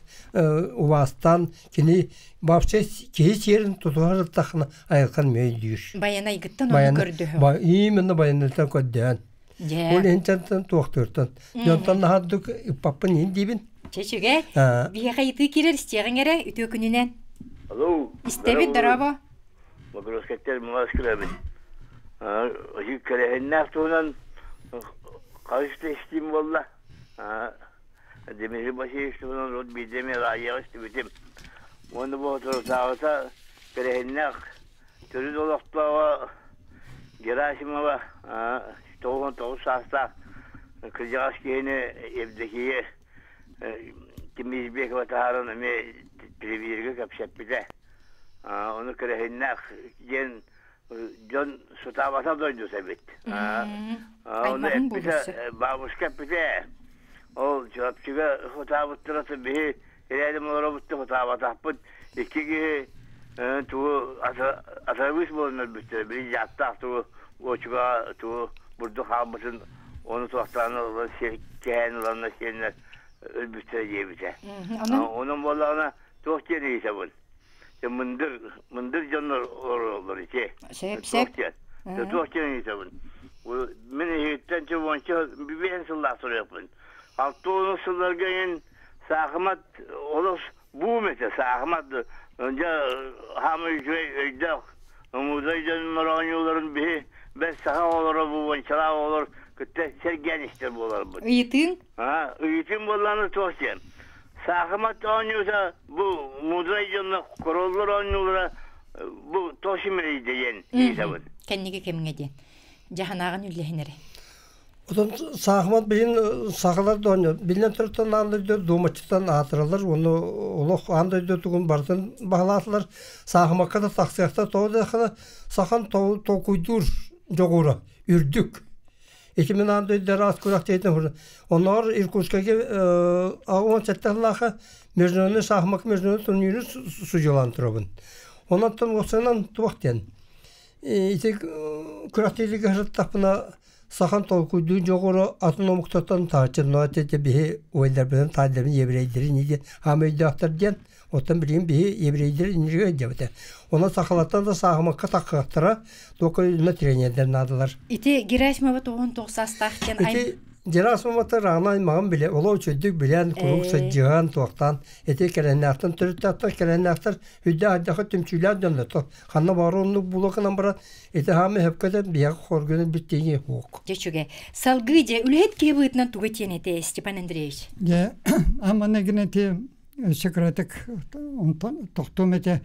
Speaker 2: убаастаан кини вообще киһи сиэрин тутуһар ыртахына айылҕан өйдүүр
Speaker 1: Байанайгыттан ону көрдөһө.
Speaker 2: Именно байанайтан көрдөһөн. Ол интентэн туохтууртан. Дьонтон наһаардык ыппаппын иһин диибин.
Speaker 1: Чэ, биһиэхэ ыйытыы киирэр истиэҕиҥ эрэ үтүө күнүнэн.
Speaker 5: Алло.
Speaker 1: Истэбит, дорообо.
Speaker 5: Бобруйскайтан Москвабын. Кэрэһиннээх туһунан хаһыс истиим буолла. Дмитрий Васильевич туһунан урут биирдэ эмэ радиоҕа истибитим. Уонна бу соторутааҕыта Кэрэһиннээх төрүт олохтооҕо Герасимова 99 саастаах кырдьаҕас киһини Евдокия Тимирбекова таһааран эмиэ телевизорга кэпсэппитэ. Ону Кэрэһиннээх диэн дьон сутаабата дойдута эбит. Ону эппитэ, бабушка эппитэ, ол Чурапчыга сутаабыттара биһи ирээдим олоробут да сутаабатахпыт. Икки киһи тугу атарабыыс буолан өлбүттэрэ, били дьааттаах тугу уочуга тугу бурдук хаалбытын ону туохтаан ылан кэһээн ыланна сиэннэр өлбүттэрэ диэбитэ. Онон буоллаҕына туох диэн ыйытабын? Мындыр мындыр дьоннор олороллор ити.
Speaker 1: Сөп сөп.
Speaker 5: Туох диэн ыйытабын? Мин иһиттэн чубуонча биэн сыллаах суруйаппын. Алта уон сылларга иһин саахымат олус буум этэ саахымат дьэ хаамай үчүгэй өйдөөх муудай дьоннор оонньууларын биһи бэс саха оҕолоро бу уончалаах оҕолор кытта сэргээн истэр буоларбыт.
Speaker 1: Ыйытыың?
Speaker 5: Ыйытыым буоллаҕына туох диэн Саахымат оонньуута бу мудрай дьонно короллор оонньуулара бу тосимирийде диэн ыйытабын.
Speaker 1: Кэнники кэмҥэ диэн. Дьаһанааҕын үллэһин эрэ.
Speaker 2: Отон саахымат билин сахалар да оонньуу биллэн туран аан дойду дуомаччыттан аатыраллар уонна олох аан дойду тугун барытын баһылаатылар. Саахымакка да тахсыахта тоҕо да сахан толкуйдуур дьоҕура үрдүк. Ити мин аан дойду араас күрэхтэһиитин уһун. Оннооҕор Иркутскайга 17 сыллаахха международный шахмат международный турниры судьялаан турабын. Онон уопсайынан туох диэн ити күрэхтэһиигэ сырыттахпына сахан толкуйдуур дьоҕура атын омуктартан таһыччыннаа этэ биһи уойдарбытын таайдарбын еврейдэрин диэн хаама өйдөөхтөр диэн Оттон билигин биһи еврейдэр иннигэр диэбитэ. Онон сахалартан да саахымакка таххыахтара, туохха үлэ тренердэр наадалар.
Speaker 1: Ити Герасимова 99 саастаах диэн
Speaker 2: Ити Герасимовата раана аймаҕын билэ, олоо үчүгдүк билэн, куруук сылдьыһан, туохтаан, ити кэлэннээхтэн төрүттээхтэр, кэлэннээхтэр үрдэ ардахы түмсүүлээх дьоннор ханна баар оннук була гынан баран, ити хаамы хөпкөтөн биһиэхэ хоргунан бүттиҥи хуок.
Speaker 1: Дьэ үчүгэй. Салгыы дьэ үлэһит киһи быһыытынан тугу этиэн этэ Степан Андреевич?
Speaker 4: Дьэ, амана гына ти Өссө кыратык онтон тохтуом этэ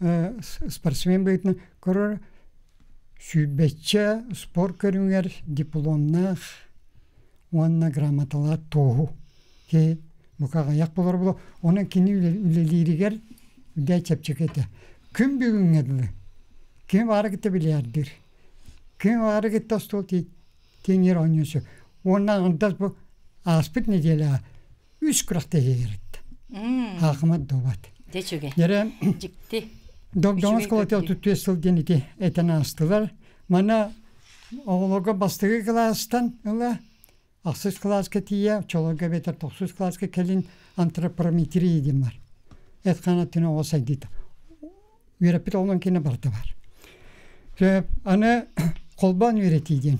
Speaker 4: спортсмен быһыытынан көрөр сүүрбэччэ спорт көрүҥэр дипломнаах уонна грамоталаах туоһу киһи бука аҕыйах буолар буолуо онон кини үлэлииригэр үлэ чэпчэки этэ күн бүгүҥҥэ дылы ким баара кытта билиардыыр ким баара кытта остуол тиэҥиэр оонньуон сөп уонна аҥардас бу ааспыт нэдиэлэҕэ үс күрэхтэһиилэр этте. Хаахымат дуобат.
Speaker 1: Дьэ үчүгэй.
Speaker 4: Дьэрэ
Speaker 1: Дьикти.
Speaker 4: Догдоҥо оскуолата 35 сыл диэн ити этэн аастылар. Мана оҕолорго бастакы кылаастан ыла ахсыс кылааска тиийэ, оччолорго эбэтэр тохсус кылааска кэлин антропометрия диэн бар. Эт-хаан өттүнэн оҕо сайдыыта. Үөрэппит оҕолон кэннэ барыта бар. Сөп, аны холбоон үөрэтии диэн.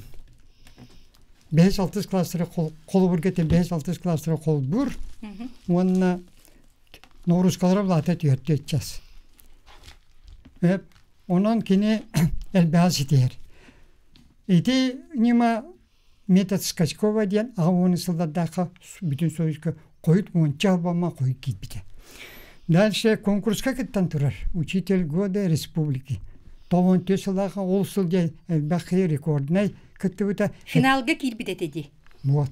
Speaker 4: Бэһис-алтыс класстары холобурга этэн бэһис-алтыс класстары холбуур уонна ноҕуруускалара улаата түһэртүө час. Онон кини элбэҕи ситиһэр. Ити ньыма метод Скачкова диэн аҕа уон сыллардаахха бүтүн Союзка хойут уонча албама хойут киирбитэ. Дальше конкурска кыттан турар учитель года республики. Тоҕон сыллаахха ол сыл дьэ элбэх рекорднай кыттыбыта.
Speaker 1: Финалга киирбит этэ дии.
Speaker 4: Вот.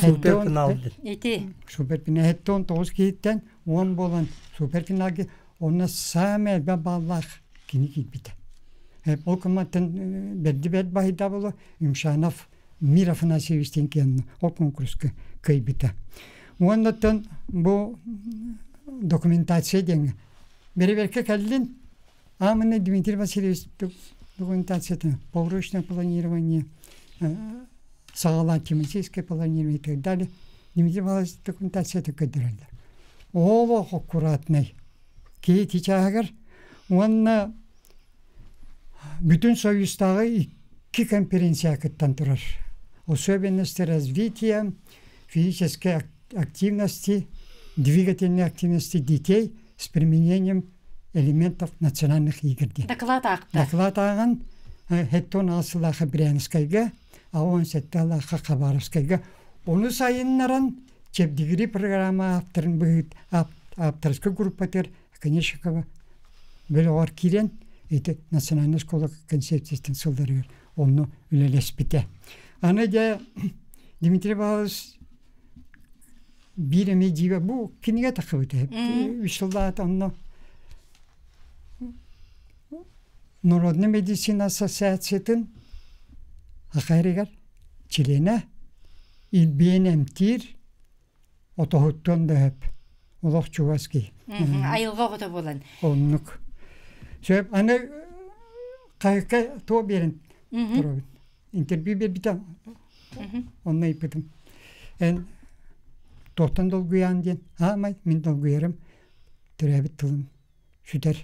Speaker 2: Суперфинал.
Speaker 1: Ити.
Speaker 4: Суперфинал. Хеттон тоҕус киһиттэн уон буолан суперфиналга онно саамай элбэх баллаах кини киирбитэ. Ол кымматтан бэрди бэрт баһыйда буолу Юмшанов Мир Афанасьевичтин киэннэ ол конкурска кыайбыта. Уоннаттан бу документация диэҥҥэ бэрэбиэркэ кэллин Аамына Дмитрий Васильевич документацията поурочное планирование саҕалаан тематическое планирование и так далее Дмитрий Васильевич документацията көрдөрөллөр. Олох аккуратнай киһи ити чааһыгар уонна Бүтүн Союзтааҕы икки конференция кыттан турар. Особенности развития физической активности, двигательной активности детей с применением элементов национальных игр диэн.
Speaker 1: Доклад аахта.
Speaker 4: Доклад ааҕан Хеттон аҕыс Брянскайга, аҕыс сэттэ Хабаровскайга ону сайыннаран чэбдигири программа ааптарын быһыт ааптарскай группатыгар Оконешникова бөлөҕөр киирэн ити национальная школа концепциятын сылларыгар онно үлэлэспитэ. Аны дьэ Дмитрий Павлович биир эмиэ дьиибэ бу кинигэ тахсыбыта. Үс сыллаата онно Народная медицина ассоциациятын ахайрыгар чилиэнэ илбиэн эмтиир отоһуттан да өп олох чугас киһи.
Speaker 1: Айылҕа оҕото буолан.
Speaker 4: Оннук. Сөп аны хайыкка туо биэрэн туробун. Интервью биэрбитэ онно ыйыппытым. Эн туохтан долгуйаан диэн аамай мин долгуйарым төрөөбүт тылым сүтэр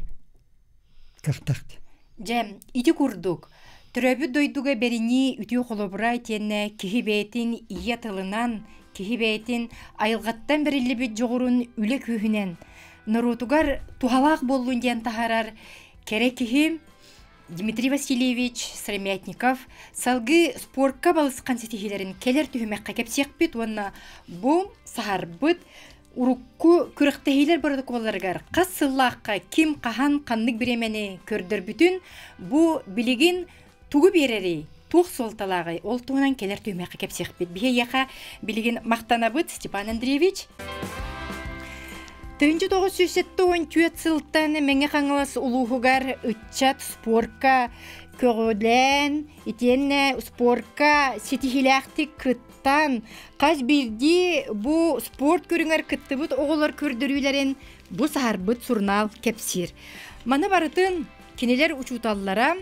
Speaker 4: кыахтаах диэн.
Speaker 1: Дьэ, ити курдук, төрөөбүт дойдуга бэринии үтүө холобура итиэннэ киһи бэйэтин ийэ тылынан, киһи бэйэтин айылҕаттан бэриллибит дьоҕурун үлэ күүһүнэн норуотугар туһалаах буоллун диэн таһаарар кэрэ киһи Дмитрий Васильевич Сыромятников салгыы спортка балысхан ситиһиилэрин кэлэр түһүмэххэ кэпсиэхпит уонна бу саһарбыт урукку күрэхтэһиилэр боротокуолларыгар хас сыллаахха ким хаһан ханнык бириэмэни көрдөрбүтүн бу билигин тугу биэрэрий туох суолталааҕый ол туһунан кэлэр түһүмэххэ кэпсиэхпит. Биһиэхэ билигин махтанабыт Степан Андреевич. 1974 сылтан Мэҥэ Хаҥалас улууһугар ыччат спорка көҕүлээн, итиэннэ спорка ситиһиилээхтик кыттан, хас биирдии бу спорт көрүҥэр кыттыбыт оҕолор көрдөрүүлэрин бу саһарбыт сурунаал кэпсиир. Маны барытын кинилэр учууталлара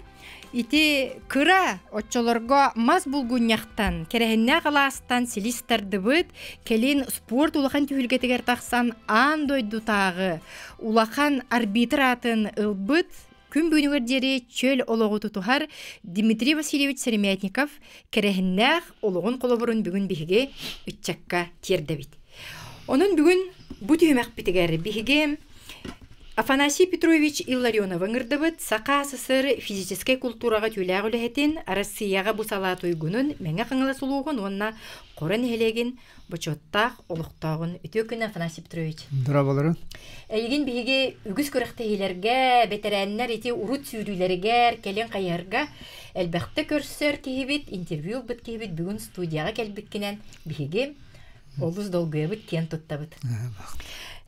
Speaker 1: ити кыра оччолорго мас булгунньахтан, кэрэһиннээх алаастан силис тардыбыт, кэлин спорт улахан түһүлгэтигэр тахсан аан дойдутааҕы улахан арбитр аатын ылбыт күн бүгүнүгэр диэри чөл олоҕу тутуһар Дмитрий Васильевич Сыромятников кэрэһиннээх олоҕун холобурун бүгүн биһиги ыччакка тиэрдэбит. Онон бүгүн бу түһүмэхпитигэр биһиги Афанасий Петрович Илларионовы ыҥырдыбыт Саха СССР физическэй култуураҕа түүлээх үлэһитин, Арассыыйаҕа бу салаа туйгунун, Мэҥэ Хаҥалас улууһун уонна Хоро нэһилиэгин бочуоттаах олохтооҕун. Үтүө күн, Афанасий Петрович.
Speaker 2: Здраволарын.
Speaker 1: Эйигин биһиги үгүс күрэхтэһиилэргэ, бэтэрээннэр ити урут сүүрүүлэригэр, кэлин хайыһарга элбэхтэ көрсөр киһибит, интервью ылбыт киһибит бүгүн студияҕа кэлбиккинэн биһиги олус долгуйабыт, киэн туттабыт.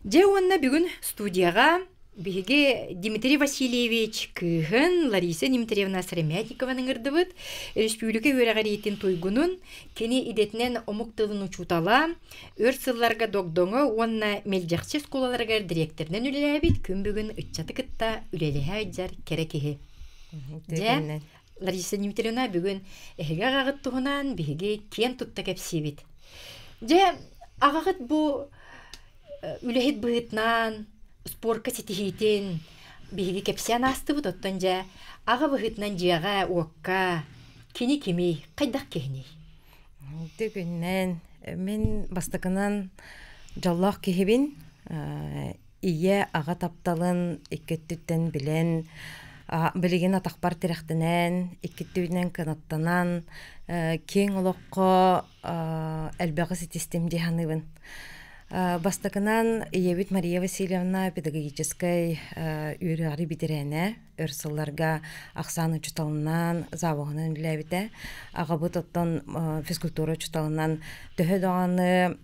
Speaker 1: Дьэ уонна бүгүн студияҕа биһиги Дмитрий Васильевич кыыһын Лариса Дмитриевна Сыромятникованы ыҥырдыбыт. Республика үөрэҕириитин туйгунун, кини идэтинэн омук тылын учуутала, өр сылларга Догдоҥо уонна Мэлдьэхси оскуолаларыгар дириэктэринэн үлэлээбит, күн бүгүн ыччаты кытта үлэлэһэ сылдьар кэрэ киһи. Дьэ, Лариса Дмитриевна бүгүн эһиги аҕаҕыт туһунан биһиги киэн тутта кэпсиибит. Дьэ, аҕаҕыт бу үлэһит быһыытынан спорка ситиһиитин биһиги кэпсээн аастыбыт, оттон дьэ аҕа быһыытынан дьиэҕэ, уокка кини кимий, хайдах киһиний?
Speaker 6: Үтүө Мин бастакынан дьоллоох киһибин. Ийэ, аҕа тапталын икки өттүттэн билэн, билигин атахпар тирэхтэнэн, икки өттүбүнэн кынаттанан, киэҥ олоххо элбэҕи ситистим дии саныыбын. Бастакынан ийэбит Мария Васильевна педагогическай үөрэҕи бүтэрээнэ, өр сылларга ахсаан учууталынан, завуһунан үлэлээбитэ. Аҕабыт оттон физкультура учууталынан төһө даҕаны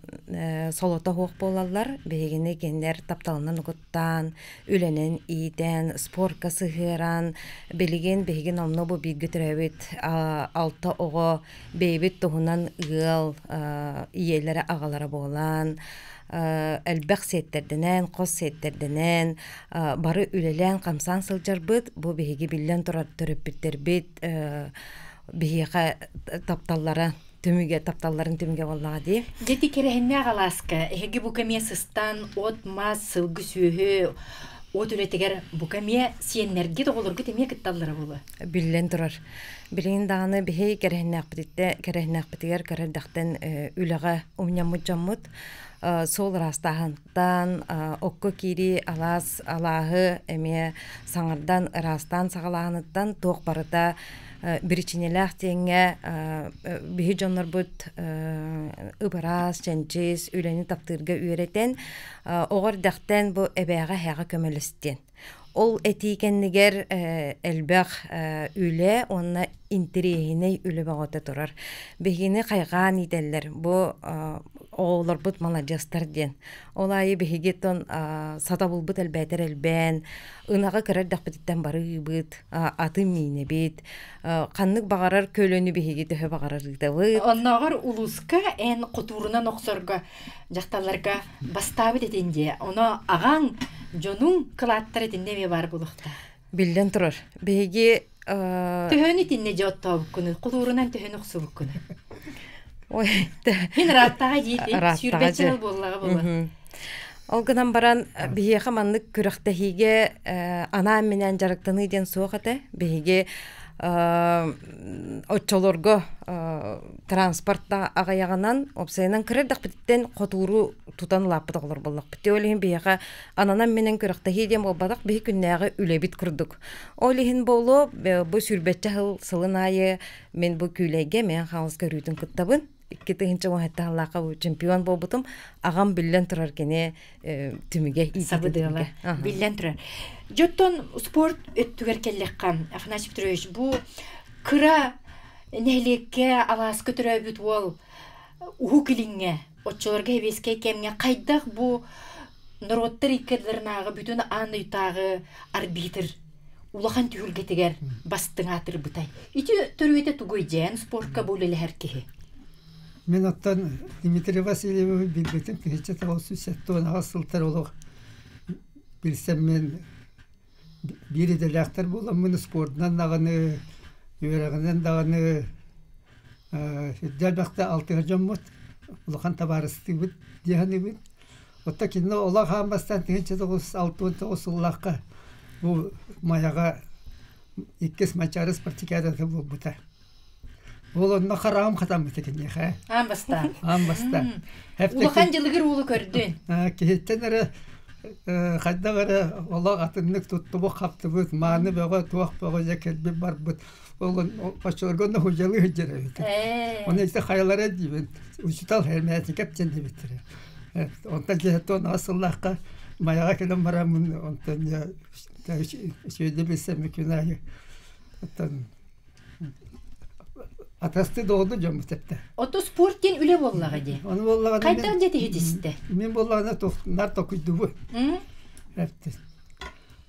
Speaker 6: солото суох буолаллар, биһигини кинилэр тапталынан угуттаан, үлэнэн иитэн, спорка сыһыаран, билигин биһиги номнуо бу бииргэ төрөөбүт алта оҕо бэйэбит туһунан ыал ийэлэрэ аҕалара буолан элбэх сиэттэрдэнэн, хос сиэттэрдэнэн бары үлэлээн-хамсаан сылдьарбыт бу биһиги биллэн турар төрөппүттэрбит биһиэхэ тапталлара түмүгэ тапталларын түмүгэ буоллаҕа дии.
Speaker 1: Дьэ кэрэһиннээх алааска эһиги бу кэмиэ сыстан от-мас, сылгы сүөһү от үлэтигэр бу кэмиэ сиэннэргит, оҕолоргут эмиэ кытталлара буолуо.
Speaker 6: Биллэн турар. Билигин даҕаны биһи кэрэһиннээхпититтэ кэрэһиннээхпитигэр кыра эрдэхтэн үлэҕэ умньаммыт дьоммут суол ыраастааһынтан окко киирии алаас алааһы эмиэ саҥардан ыраастаан саҕалааһыныттан туох барыта Биричинэлээх диэҥҥэ биһи дьоннорбут ыбыраас, чэнчис, үлэни таптыырга үөрэтэн, оҕо эрдэхтэн бу эбээҕэ эһээҕэ көмөлөстүөн. Ол этии кэннигэр элбэх үлэ уонна интэриэһинэй үлэ бөҕөтө турар. Биһигини хайҕаан иитэллэр. Бу оҕолорбут маладьыастар диэн. Ол аайы биһиги тон сатабылбыт элбээтэр элбээн, ынаҕы кыра эрдэхпититтэн бары ыыбыт, аты миинэбит, ханнык баҕарар көлөнү биһиги төһө баҕарар ыытабыт.
Speaker 1: Оннооҕор улууска эн хотуурунан охсорго дьахталларга бастаабыт этин дии. Оно аҕаҥ, дьонуҥ кылааттар итиннэ эмиэ баар буолуохтаах.
Speaker 6: Биллэн турар. Биһиги
Speaker 1: Төһөнү итиннэ дьэ оттообуккуну, хотуурунан төһөнү охсубуккуну?
Speaker 6: Ой,
Speaker 1: Мин ырааттаҕа диити, сүүрбэччэ сыл буоллаҕа буолла.
Speaker 6: Ол гынан баран биһиэхэ маннык күрэхтэһиигэ анаан-минээн дьарыктаныы диэн суох этэ. Биһиги оччолорго транспорт аҕыйаҕынан, уопсайынан кыра эрдэхпититтэн хотууру тутан улааппыт оҕолор буоллахпыт. Ол иһин биһиэхэ ананан-минэн күрэхтэһии диэн буолбатах, биһи күннээҕи үлэбит курдук. Ол иһин буолуо, бу сүүрбэччэ сыл сылын аайы мин бу күүлэйгэ Мэҥэ Хаҥалас көрүүтүн кыттабын. 2017 сыллаахха чемпион буолбутум. Аҕам биллэн турар кини түмүгэ
Speaker 1: сабыдыала биллэн турар. Дьоттон спорт өттүгэр кэллэххэ, Афанасий Петрович, бу кыра нэһилиэккэ алааска төрөөбүт уол Уһук Илиҥҥэ оччолорго сэбиэскэй кэмҥэ хайдах бу норуоттар иккардыларынааҕы бүтүн аан дойдутааҕы арбитр улахан түһүлгэтигэр бастыҥ аатырбытай. Ити төрүөтэ тугуй дьээн спортка бу үлэлэһэр киһи?
Speaker 4: Мин оттон Дмитрий Васильевиһы билбитим 1978 сылтар олох билсэммин биир идэлээхтэр буоламмын спордунан даҕаны, үөрэҕинэн даҕаны сүрдээх элбэхтэ алтыһар дьоммут, улахан табаарыстыыбыт дии саныыбын. Оттон кинини олох аан бастаан 1969 сыллаахха бу Майаҕа иккис Манчаары спартакиадата буолбута. Ол онно хараҕым хатаммыта киниэхэ.
Speaker 1: Аан бастаан.
Speaker 4: Аан бастаан.
Speaker 1: Улахан дьылыгыр уулу көрдүн.
Speaker 4: Киһиттэн эрэ хайдах эрэ олох атыннык туттубут-хаптыбыт, мааны бөҕө, туох бөҕө дьэ кэлбит барбыт. Ол оччолорго онно худьалыы сылдьар эбит. Оны ити хайалара диибин, учутал herметикеп диэн диэбиттэрэ. Онтон киһиттэн аҕыс сыллаахха Майаҕа кэлэн бараммын, онтон үчүгэйдик билсэммит күн аайы оттон атасты доҕорду дьоммут эптэ.
Speaker 1: Ото спорт диэн үлэ буоллаҕа дии.
Speaker 4: Ону буоллаҕына
Speaker 1: Хайдах дьэ тиһитистэ?
Speaker 4: Мин буоллаҕына нар токуйдубу. Эпти.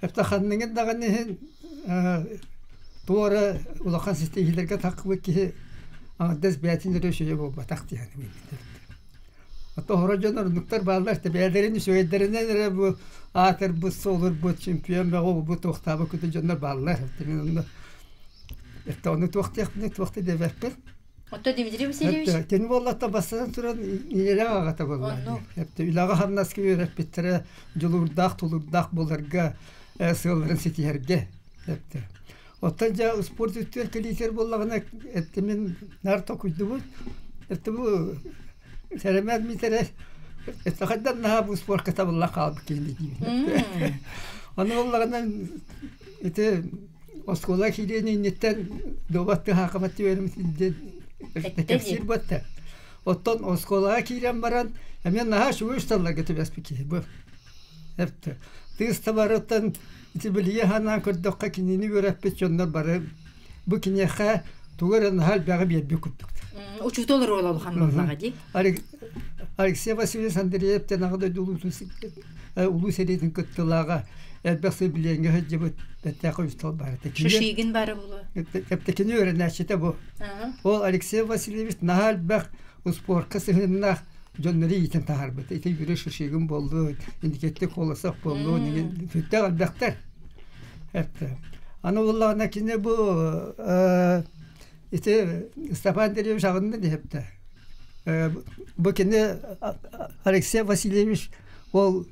Speaker 4: Эпте ханныгын даҕаны иһин туора улахан ситиһиилэргэ таххыбыт киһи аҥардас бэйэтин эрэ үчүгэйэ буолбатах диэн Ото дьон ордуктар бааллар бэйэлэрин үчүгэйдэринэн эрэ бу аатырбыт, суолурбут, чемпион бөҕө бу туохтаабыт күтү дьоннор бааллар. Мин онно это ону туохтиахпын туохта диэбэппин.
Speaker 1: Отто Дмитрий Васильевич?
Speaker 4: Кини буоллатта бастатан туран ийэлээх аҕата буолла. Эпте үлэҕэ хамнаска үөрэппиттэрэ дьулуурдаах, тулуурдаах буоларга сыалларын ситиһэргэ. Эпте. Оттон дьэ спорт үттүөр кэлиитэр буоллаҕына эттэ мин наар токуйдубут. Эттэ бу Сэрэмэт Миитэрэй эттэ хайдан наһаа бу спортка табыллан хаалбыт киһини диибин. Ону буоллаҕына ити оскуола киириэн инниттэн дуобат тыһаахабат түөрүм диэн кэпсиир буотта. Оттон оскуолаҕа киирэн баран эмиэ наһаа үчүгэй усталларга түбэспит киһи бу. Эптэ. Тыыс табарыттан ити билиги санаан көрдөххө кинини үөрэппит дьоннор бары бу киниэхэ тугу эрэ наһаа элбэҕи биэрбит курдуктар.
Speaker 1: Учуутал оруола улахан буоллаҕа дии.
Speaker 4: Алексей Васильевич Андреев диэн Аҕа дойду улуу сэриитин кыттыылааҕа элбэх сыл билиэҥҥэ сылдьыбыт бэртээхэй учуутал баар этэ.
Speaker 1: Шишигин баара буолуо.
Speaker 4: Эптекини үөрэнээччитэ бу. Ол Алексей Васильевич наһаа элбэх успуорка сыһыаннаах дьоннору иитэн таһаарбыт. Ити Юрий Шишигин буоллун, Индикетти Колосов буоллун, сүрдээх элбэхтэр. Это. Аны буоллаҕына кини бу ити Степан Андреевич аҕынна диэптэ. Бу кини Алексей Васильевич ол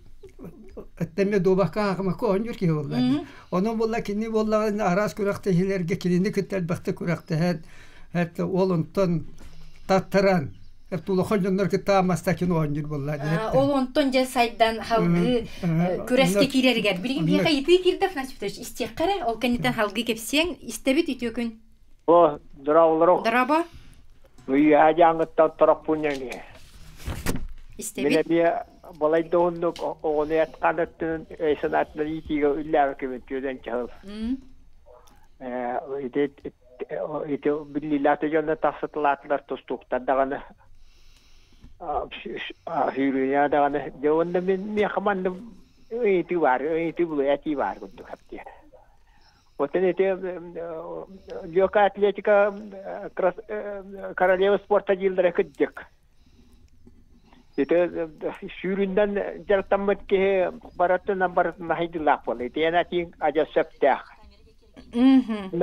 Speaker 4: эттэммэ дуобакка аахымакка оонньуур киһи буолла. Онон буолла кини буоллаҕына араас күрэхтэһиилэргэ кинини кытта элбэхтик күрэхтэһэн ол онтон таттаран улахан дьоннор кытта Мастакин оонньуур буолла.
Speaker 1: Ол онтон дьэ сайдан халгыы күрэскэ киирэригэр. Билигин биһиэхэ ыйытыы киирдэ Афанасий Петрович истиэххэ эрэ. Ол кэнниттэн халгыы кэпсиэҥ. Истэбит үтүө күн.
Speaker 7: О, дорооболоруҥ.
Speaker 1: Дорообо.
Speaker 7: Үөһээ Дьааҥыттан Тороппуунньаҥ
Speaker 1: Истэбит.
Speaker 7: Мин эмиэ балай да уһуннук оҕону эт-хаан өттүнэн өй-санаатынан иитиигэ үллээбиккибин түөдэн чаһыл. Ити ити биллиилээх дьонно тахсытылаатылар тустууктар даҕаны сүүрүүнэ даҕаны дьэ уонна мин миэхэ манна ыйытыы баар ыйытыы булуйа этии баар курдук диэн. Оттон ити Лёка атлетика королева спорта дииллэрэ кырдьык. Ити сүүрүнэн дьарыктаммыт киһи барытынан барытын хайдылаах буолла. Ити эн этииҥ адьас сөптөөх.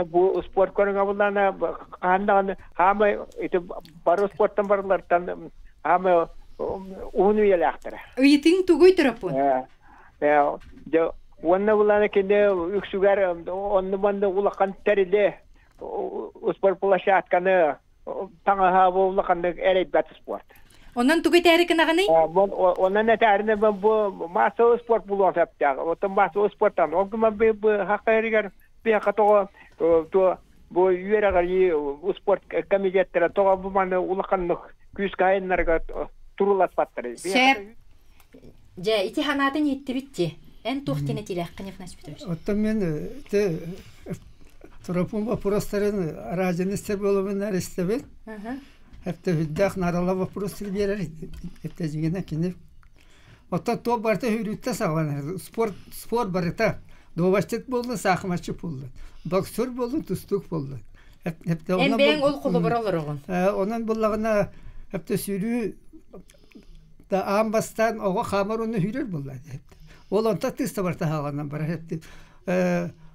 Speaker 7: Бу спорт көрүҥэ буллаана хаһан даҕаны хаамай ити бары спорттан барыларыттан хаамай уһун үйэлээхтэрэ.
Speaker 1: Ыйытыҥ тугуй Торопун?
Speaker 7: Дьэ, уонна булана кини үксүгэр онну-манны улахан тэрили спорт площадканы таҥаһа бу улаханнык эрэйбэт спорт.
Speaker 1: Онон тугу этээри гынаҕыный?
Speaker 7: Онон этээринэ бу массовый спорт булуон сөптөөх. Оттон массовый спорттан ол гынан бу хахайырыгар биһиэхэ тоҕо то бу үөрэҕирии спорт комитеттара тоҕо бу маны улаханнык күүскэ айаннарга туруласпаттарый?
Speaker 1: Сөп. Дьэ, ити санаатын иһиттибит дии. Эн туох диэн этиилээххин, Афанасий Петрович?
Speaker 4: Оттон мен те Тропун вопростарын араадьыны истэр буолабын истэбин. Эпте хүддээх нарала вопрос биэрэр эпте дьиҥинэ кини. Оттон туох барыта хүрүүттэ саҕаланар. Спорт спорт барыта. Дуобасчыт буоллун, саахыматчыт буоллун, боксер буоллун, тустуук буоллун.
Speaker 1: Эн бэйэҥ ол холобура олороҕун.
Speaker 4: Онон буллаҕына эпте сүүрүү аан бастаан оҕо хаамар уонна сүүрэр буолла ол онтон тыыс табар таһаҕанан барар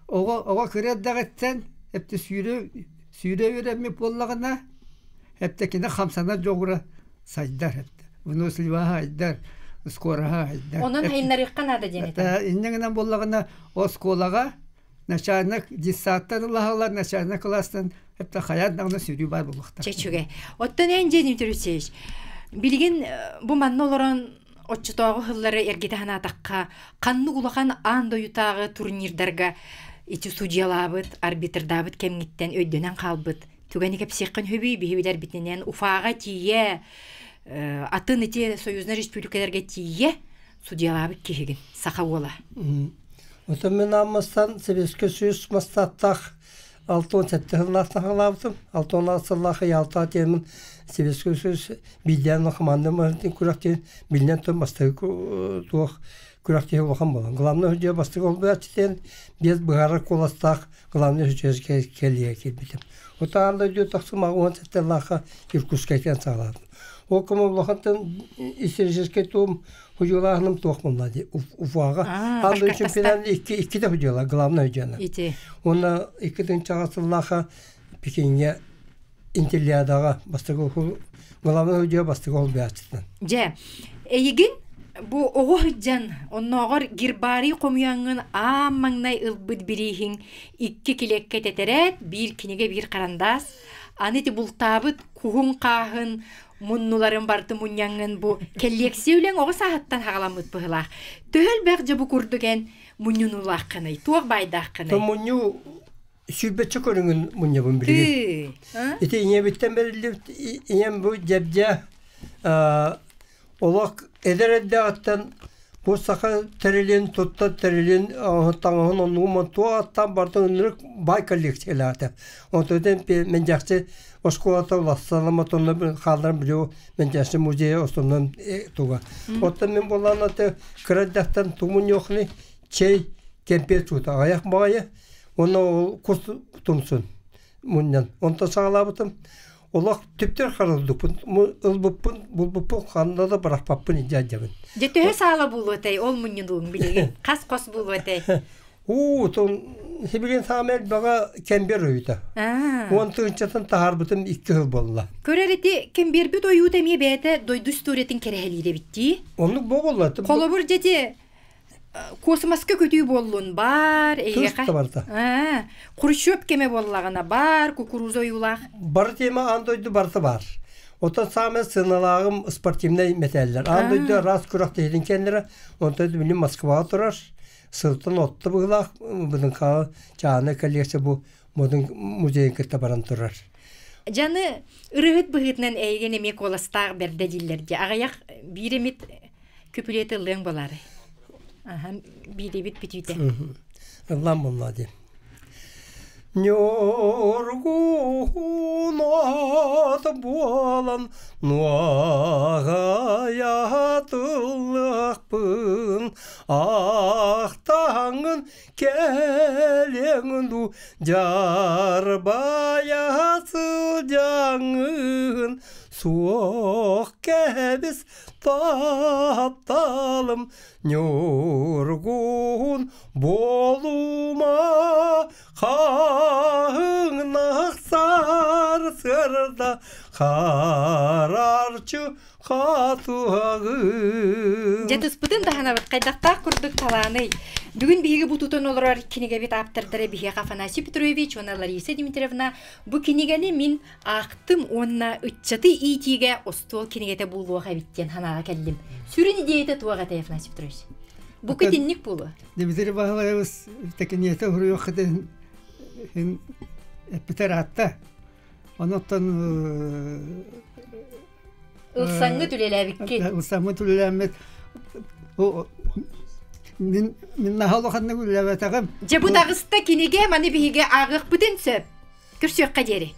Speaker 4: оҕо оҕо кыра эрдэҕиттэн эптэ сүүрэ сүүрэ үөрэммит буоллаҕына эптэ кини хамсанар дьоҕура сайдар эптэ выносливаһа айдар скороһа айдар
Speaker 1: Онон хайыннарыахха наада диэн этэ.
Speaker 4: Инньэ гынан буоллаҕына оскуолаҕа начальник детсадтан ылаһаллар начальник кылаастан эптэ хайаан даҕаны сүүрүү баар буолуохтаах.
Speaker 1: Чэчүгэ. Оттон эн дьиэ Дмитрий Алексеевич, билигин бу манна олорон оччотооҕу сыллары эргитэ санаатахха, ханнык улахан аан дойдутааҕы турнирдарга ити судьуйалаабыт, арбитрдаабыт кэмҥиттэн өйдөнөн хаалбыт түгэни кэпсиэххин сөбүй биһи билэрбитинэн Уфаҕа тиийэ, атын ити союзнай республикаларга тиийэ судьуйалаабыт киһигин, саха уола.
Speaker 2: Оттон мин Аммастан Советский Союз мастаттаах 67 сыллаах саҕалаабытым. 66 сыллаах Ялта темин Советский Союз биирдээн команда күрэхтиин биллэн туран бастакы туох күрэхтиһи улахан буолан. Главный судья бастакы олбуяччытын без быһаарар куоластаах главный судья кэлиэ киирбитим. Утаан дойду тахсым 17 лаха Иркутскайтан саҕалаатым. Ол кэм улахантан историческай туом худьулааһыным туох буолла дии Уфаҕа. Аан дойду чемпионатын икки иккитэ худьула главный худьуна.
Speaker 1: Ити.
Speaker 2: Уонна 2 тыһыынчаҕа сыллаахха Пекиҥҥэ Интеллиадаҕа бастакы главный худьуя бастакы холбуйааччытынан.
Speaker 1: Дьэ, эйигин бу оҕо сылдьан оннооҕор гербарий хомуйаҥҥын аан маҥнай ылбыт бирииһиҥ икки килиэккэ тэтэрээт, биир кинигэ, биир харандаас, аны ити бултаабыт куһуҥ хааһын муннуларын барыты мунньаҥҥын бу кэллиэксийэ үлэҥ оҕо сааһыттан хаҕаламмыт быһыылаах. Төһө элбэх дьэ бу курдук эн мунньунуулааххыный, туох баайдааххыный?
Speaker 2: Мунньуу сүүрбэччэ көрүҥүн мунньабын билигин. Ити ийэбиттэн бэриллибит ийэм бу дьэбдьэ олох эдэр эрдэҕиттэн бу саха тэрилин туттар тэрилин таҥаһын оннугун туох аттаан бартын ынырык баай коллекциялаата. Онтон Мендяхчы оскуолата улассаламатонна хаалларан билиу Мендяхчы музейа основном туга. Оттон мен буоллаана кыра эрдэхтэн тумуньохни чэй кэмпиэт суута аҕыйах баҕайы уонна ол кус тумсун мунньан онтон саҕалаабытым олох түптэр харалдыппын ылбыппын булбуппун ханна да бырахпаппын дьаадьабын
Speaker 1: Дьэ төһө саала буолуотай ол мунньунуун билигин хас хос буолуотай
Speaker 2: уу тон сибилин саамай элбэҕэ кэмбиэр ойуута 10 тыһыынчатын таһаарбытым 2 сыл буолла
Speaker 1: Көрөр ити кэмбиэрбит ойуута эмиэ бэйэтэ дойду историятын кэрэһэлиир эбит дии.
Speaker 2: Оннук буолла.
Speaker 1: Холобур дьэти космоска көтүү буоллун бар эйиэхэ
Speaker 2: барда.
Speaker 1: Хрущев кэмэ буоллаҕына бар кукуруза ойуулаах.
Speaker 2: Бары тема аан дойду барыта бар. Оттон саамай сыаналааҕым спортивнай мэтээллэр. Аан дойду араас күрэхтэһиитин кэннэрэ, онтон билим Москваҕа турар, сылтан отто быһыылаах БДНК чааны коллекция бу Модун музейын кытта баран турар.
Speaker 1: Дьаны ырыһыт быһыытынан эйигин эмиэ куоластаах бэрдэ дииллэр дии. Аҕыйах биир эмит күпүлүөт ыллыаҥ буолаарай? Аха, биирибит бүтүүтэ.
Speaker 2: Ыллаан буолла дии. Ньургуһун от буолан нуоҕайатыллыахпын ахтаҥын кэлиэҥ дуу дьарбайа сылдьаҥын суох кэбис тапталым Ньургуһун буолума хаһыҥнах сарсыарда харарчы хатыһаҕын.
Speaker 1: Дьэ туспутун таһынабыт хайдахтаах курдук талааный. Бүгүн биһиги бу тутан олорор кинигэбит ааптардара биһиэхэ Афанасий Петрович уонна Лариса Дмитриевна бу кинигэни мин аахтым уонна ыччаты иитиигэ остуол кинигэтэ буолуох эбит диэн санааҕа кэллим. Сүрүн идеята туох этэй, Афанасий Петрович? Бу итинник буолуо.
Speaker 4: Дмитрий Баһылаевич тэкиниэтэ уруйуоххытын эппитер аатта. Онуттан
Speaker 1: Ылсаҥҥыт үлэлээбиккит.
Speaker 4: Ылсаммыт үлэлээммит мин мин наһаа улаханнык үлэлээбэтэҕим.
Speaker 1: Дьэ бу таҕыста кинигэ маны биһиги ааҕыахпытын сөп. Көрсүөххэ диэри.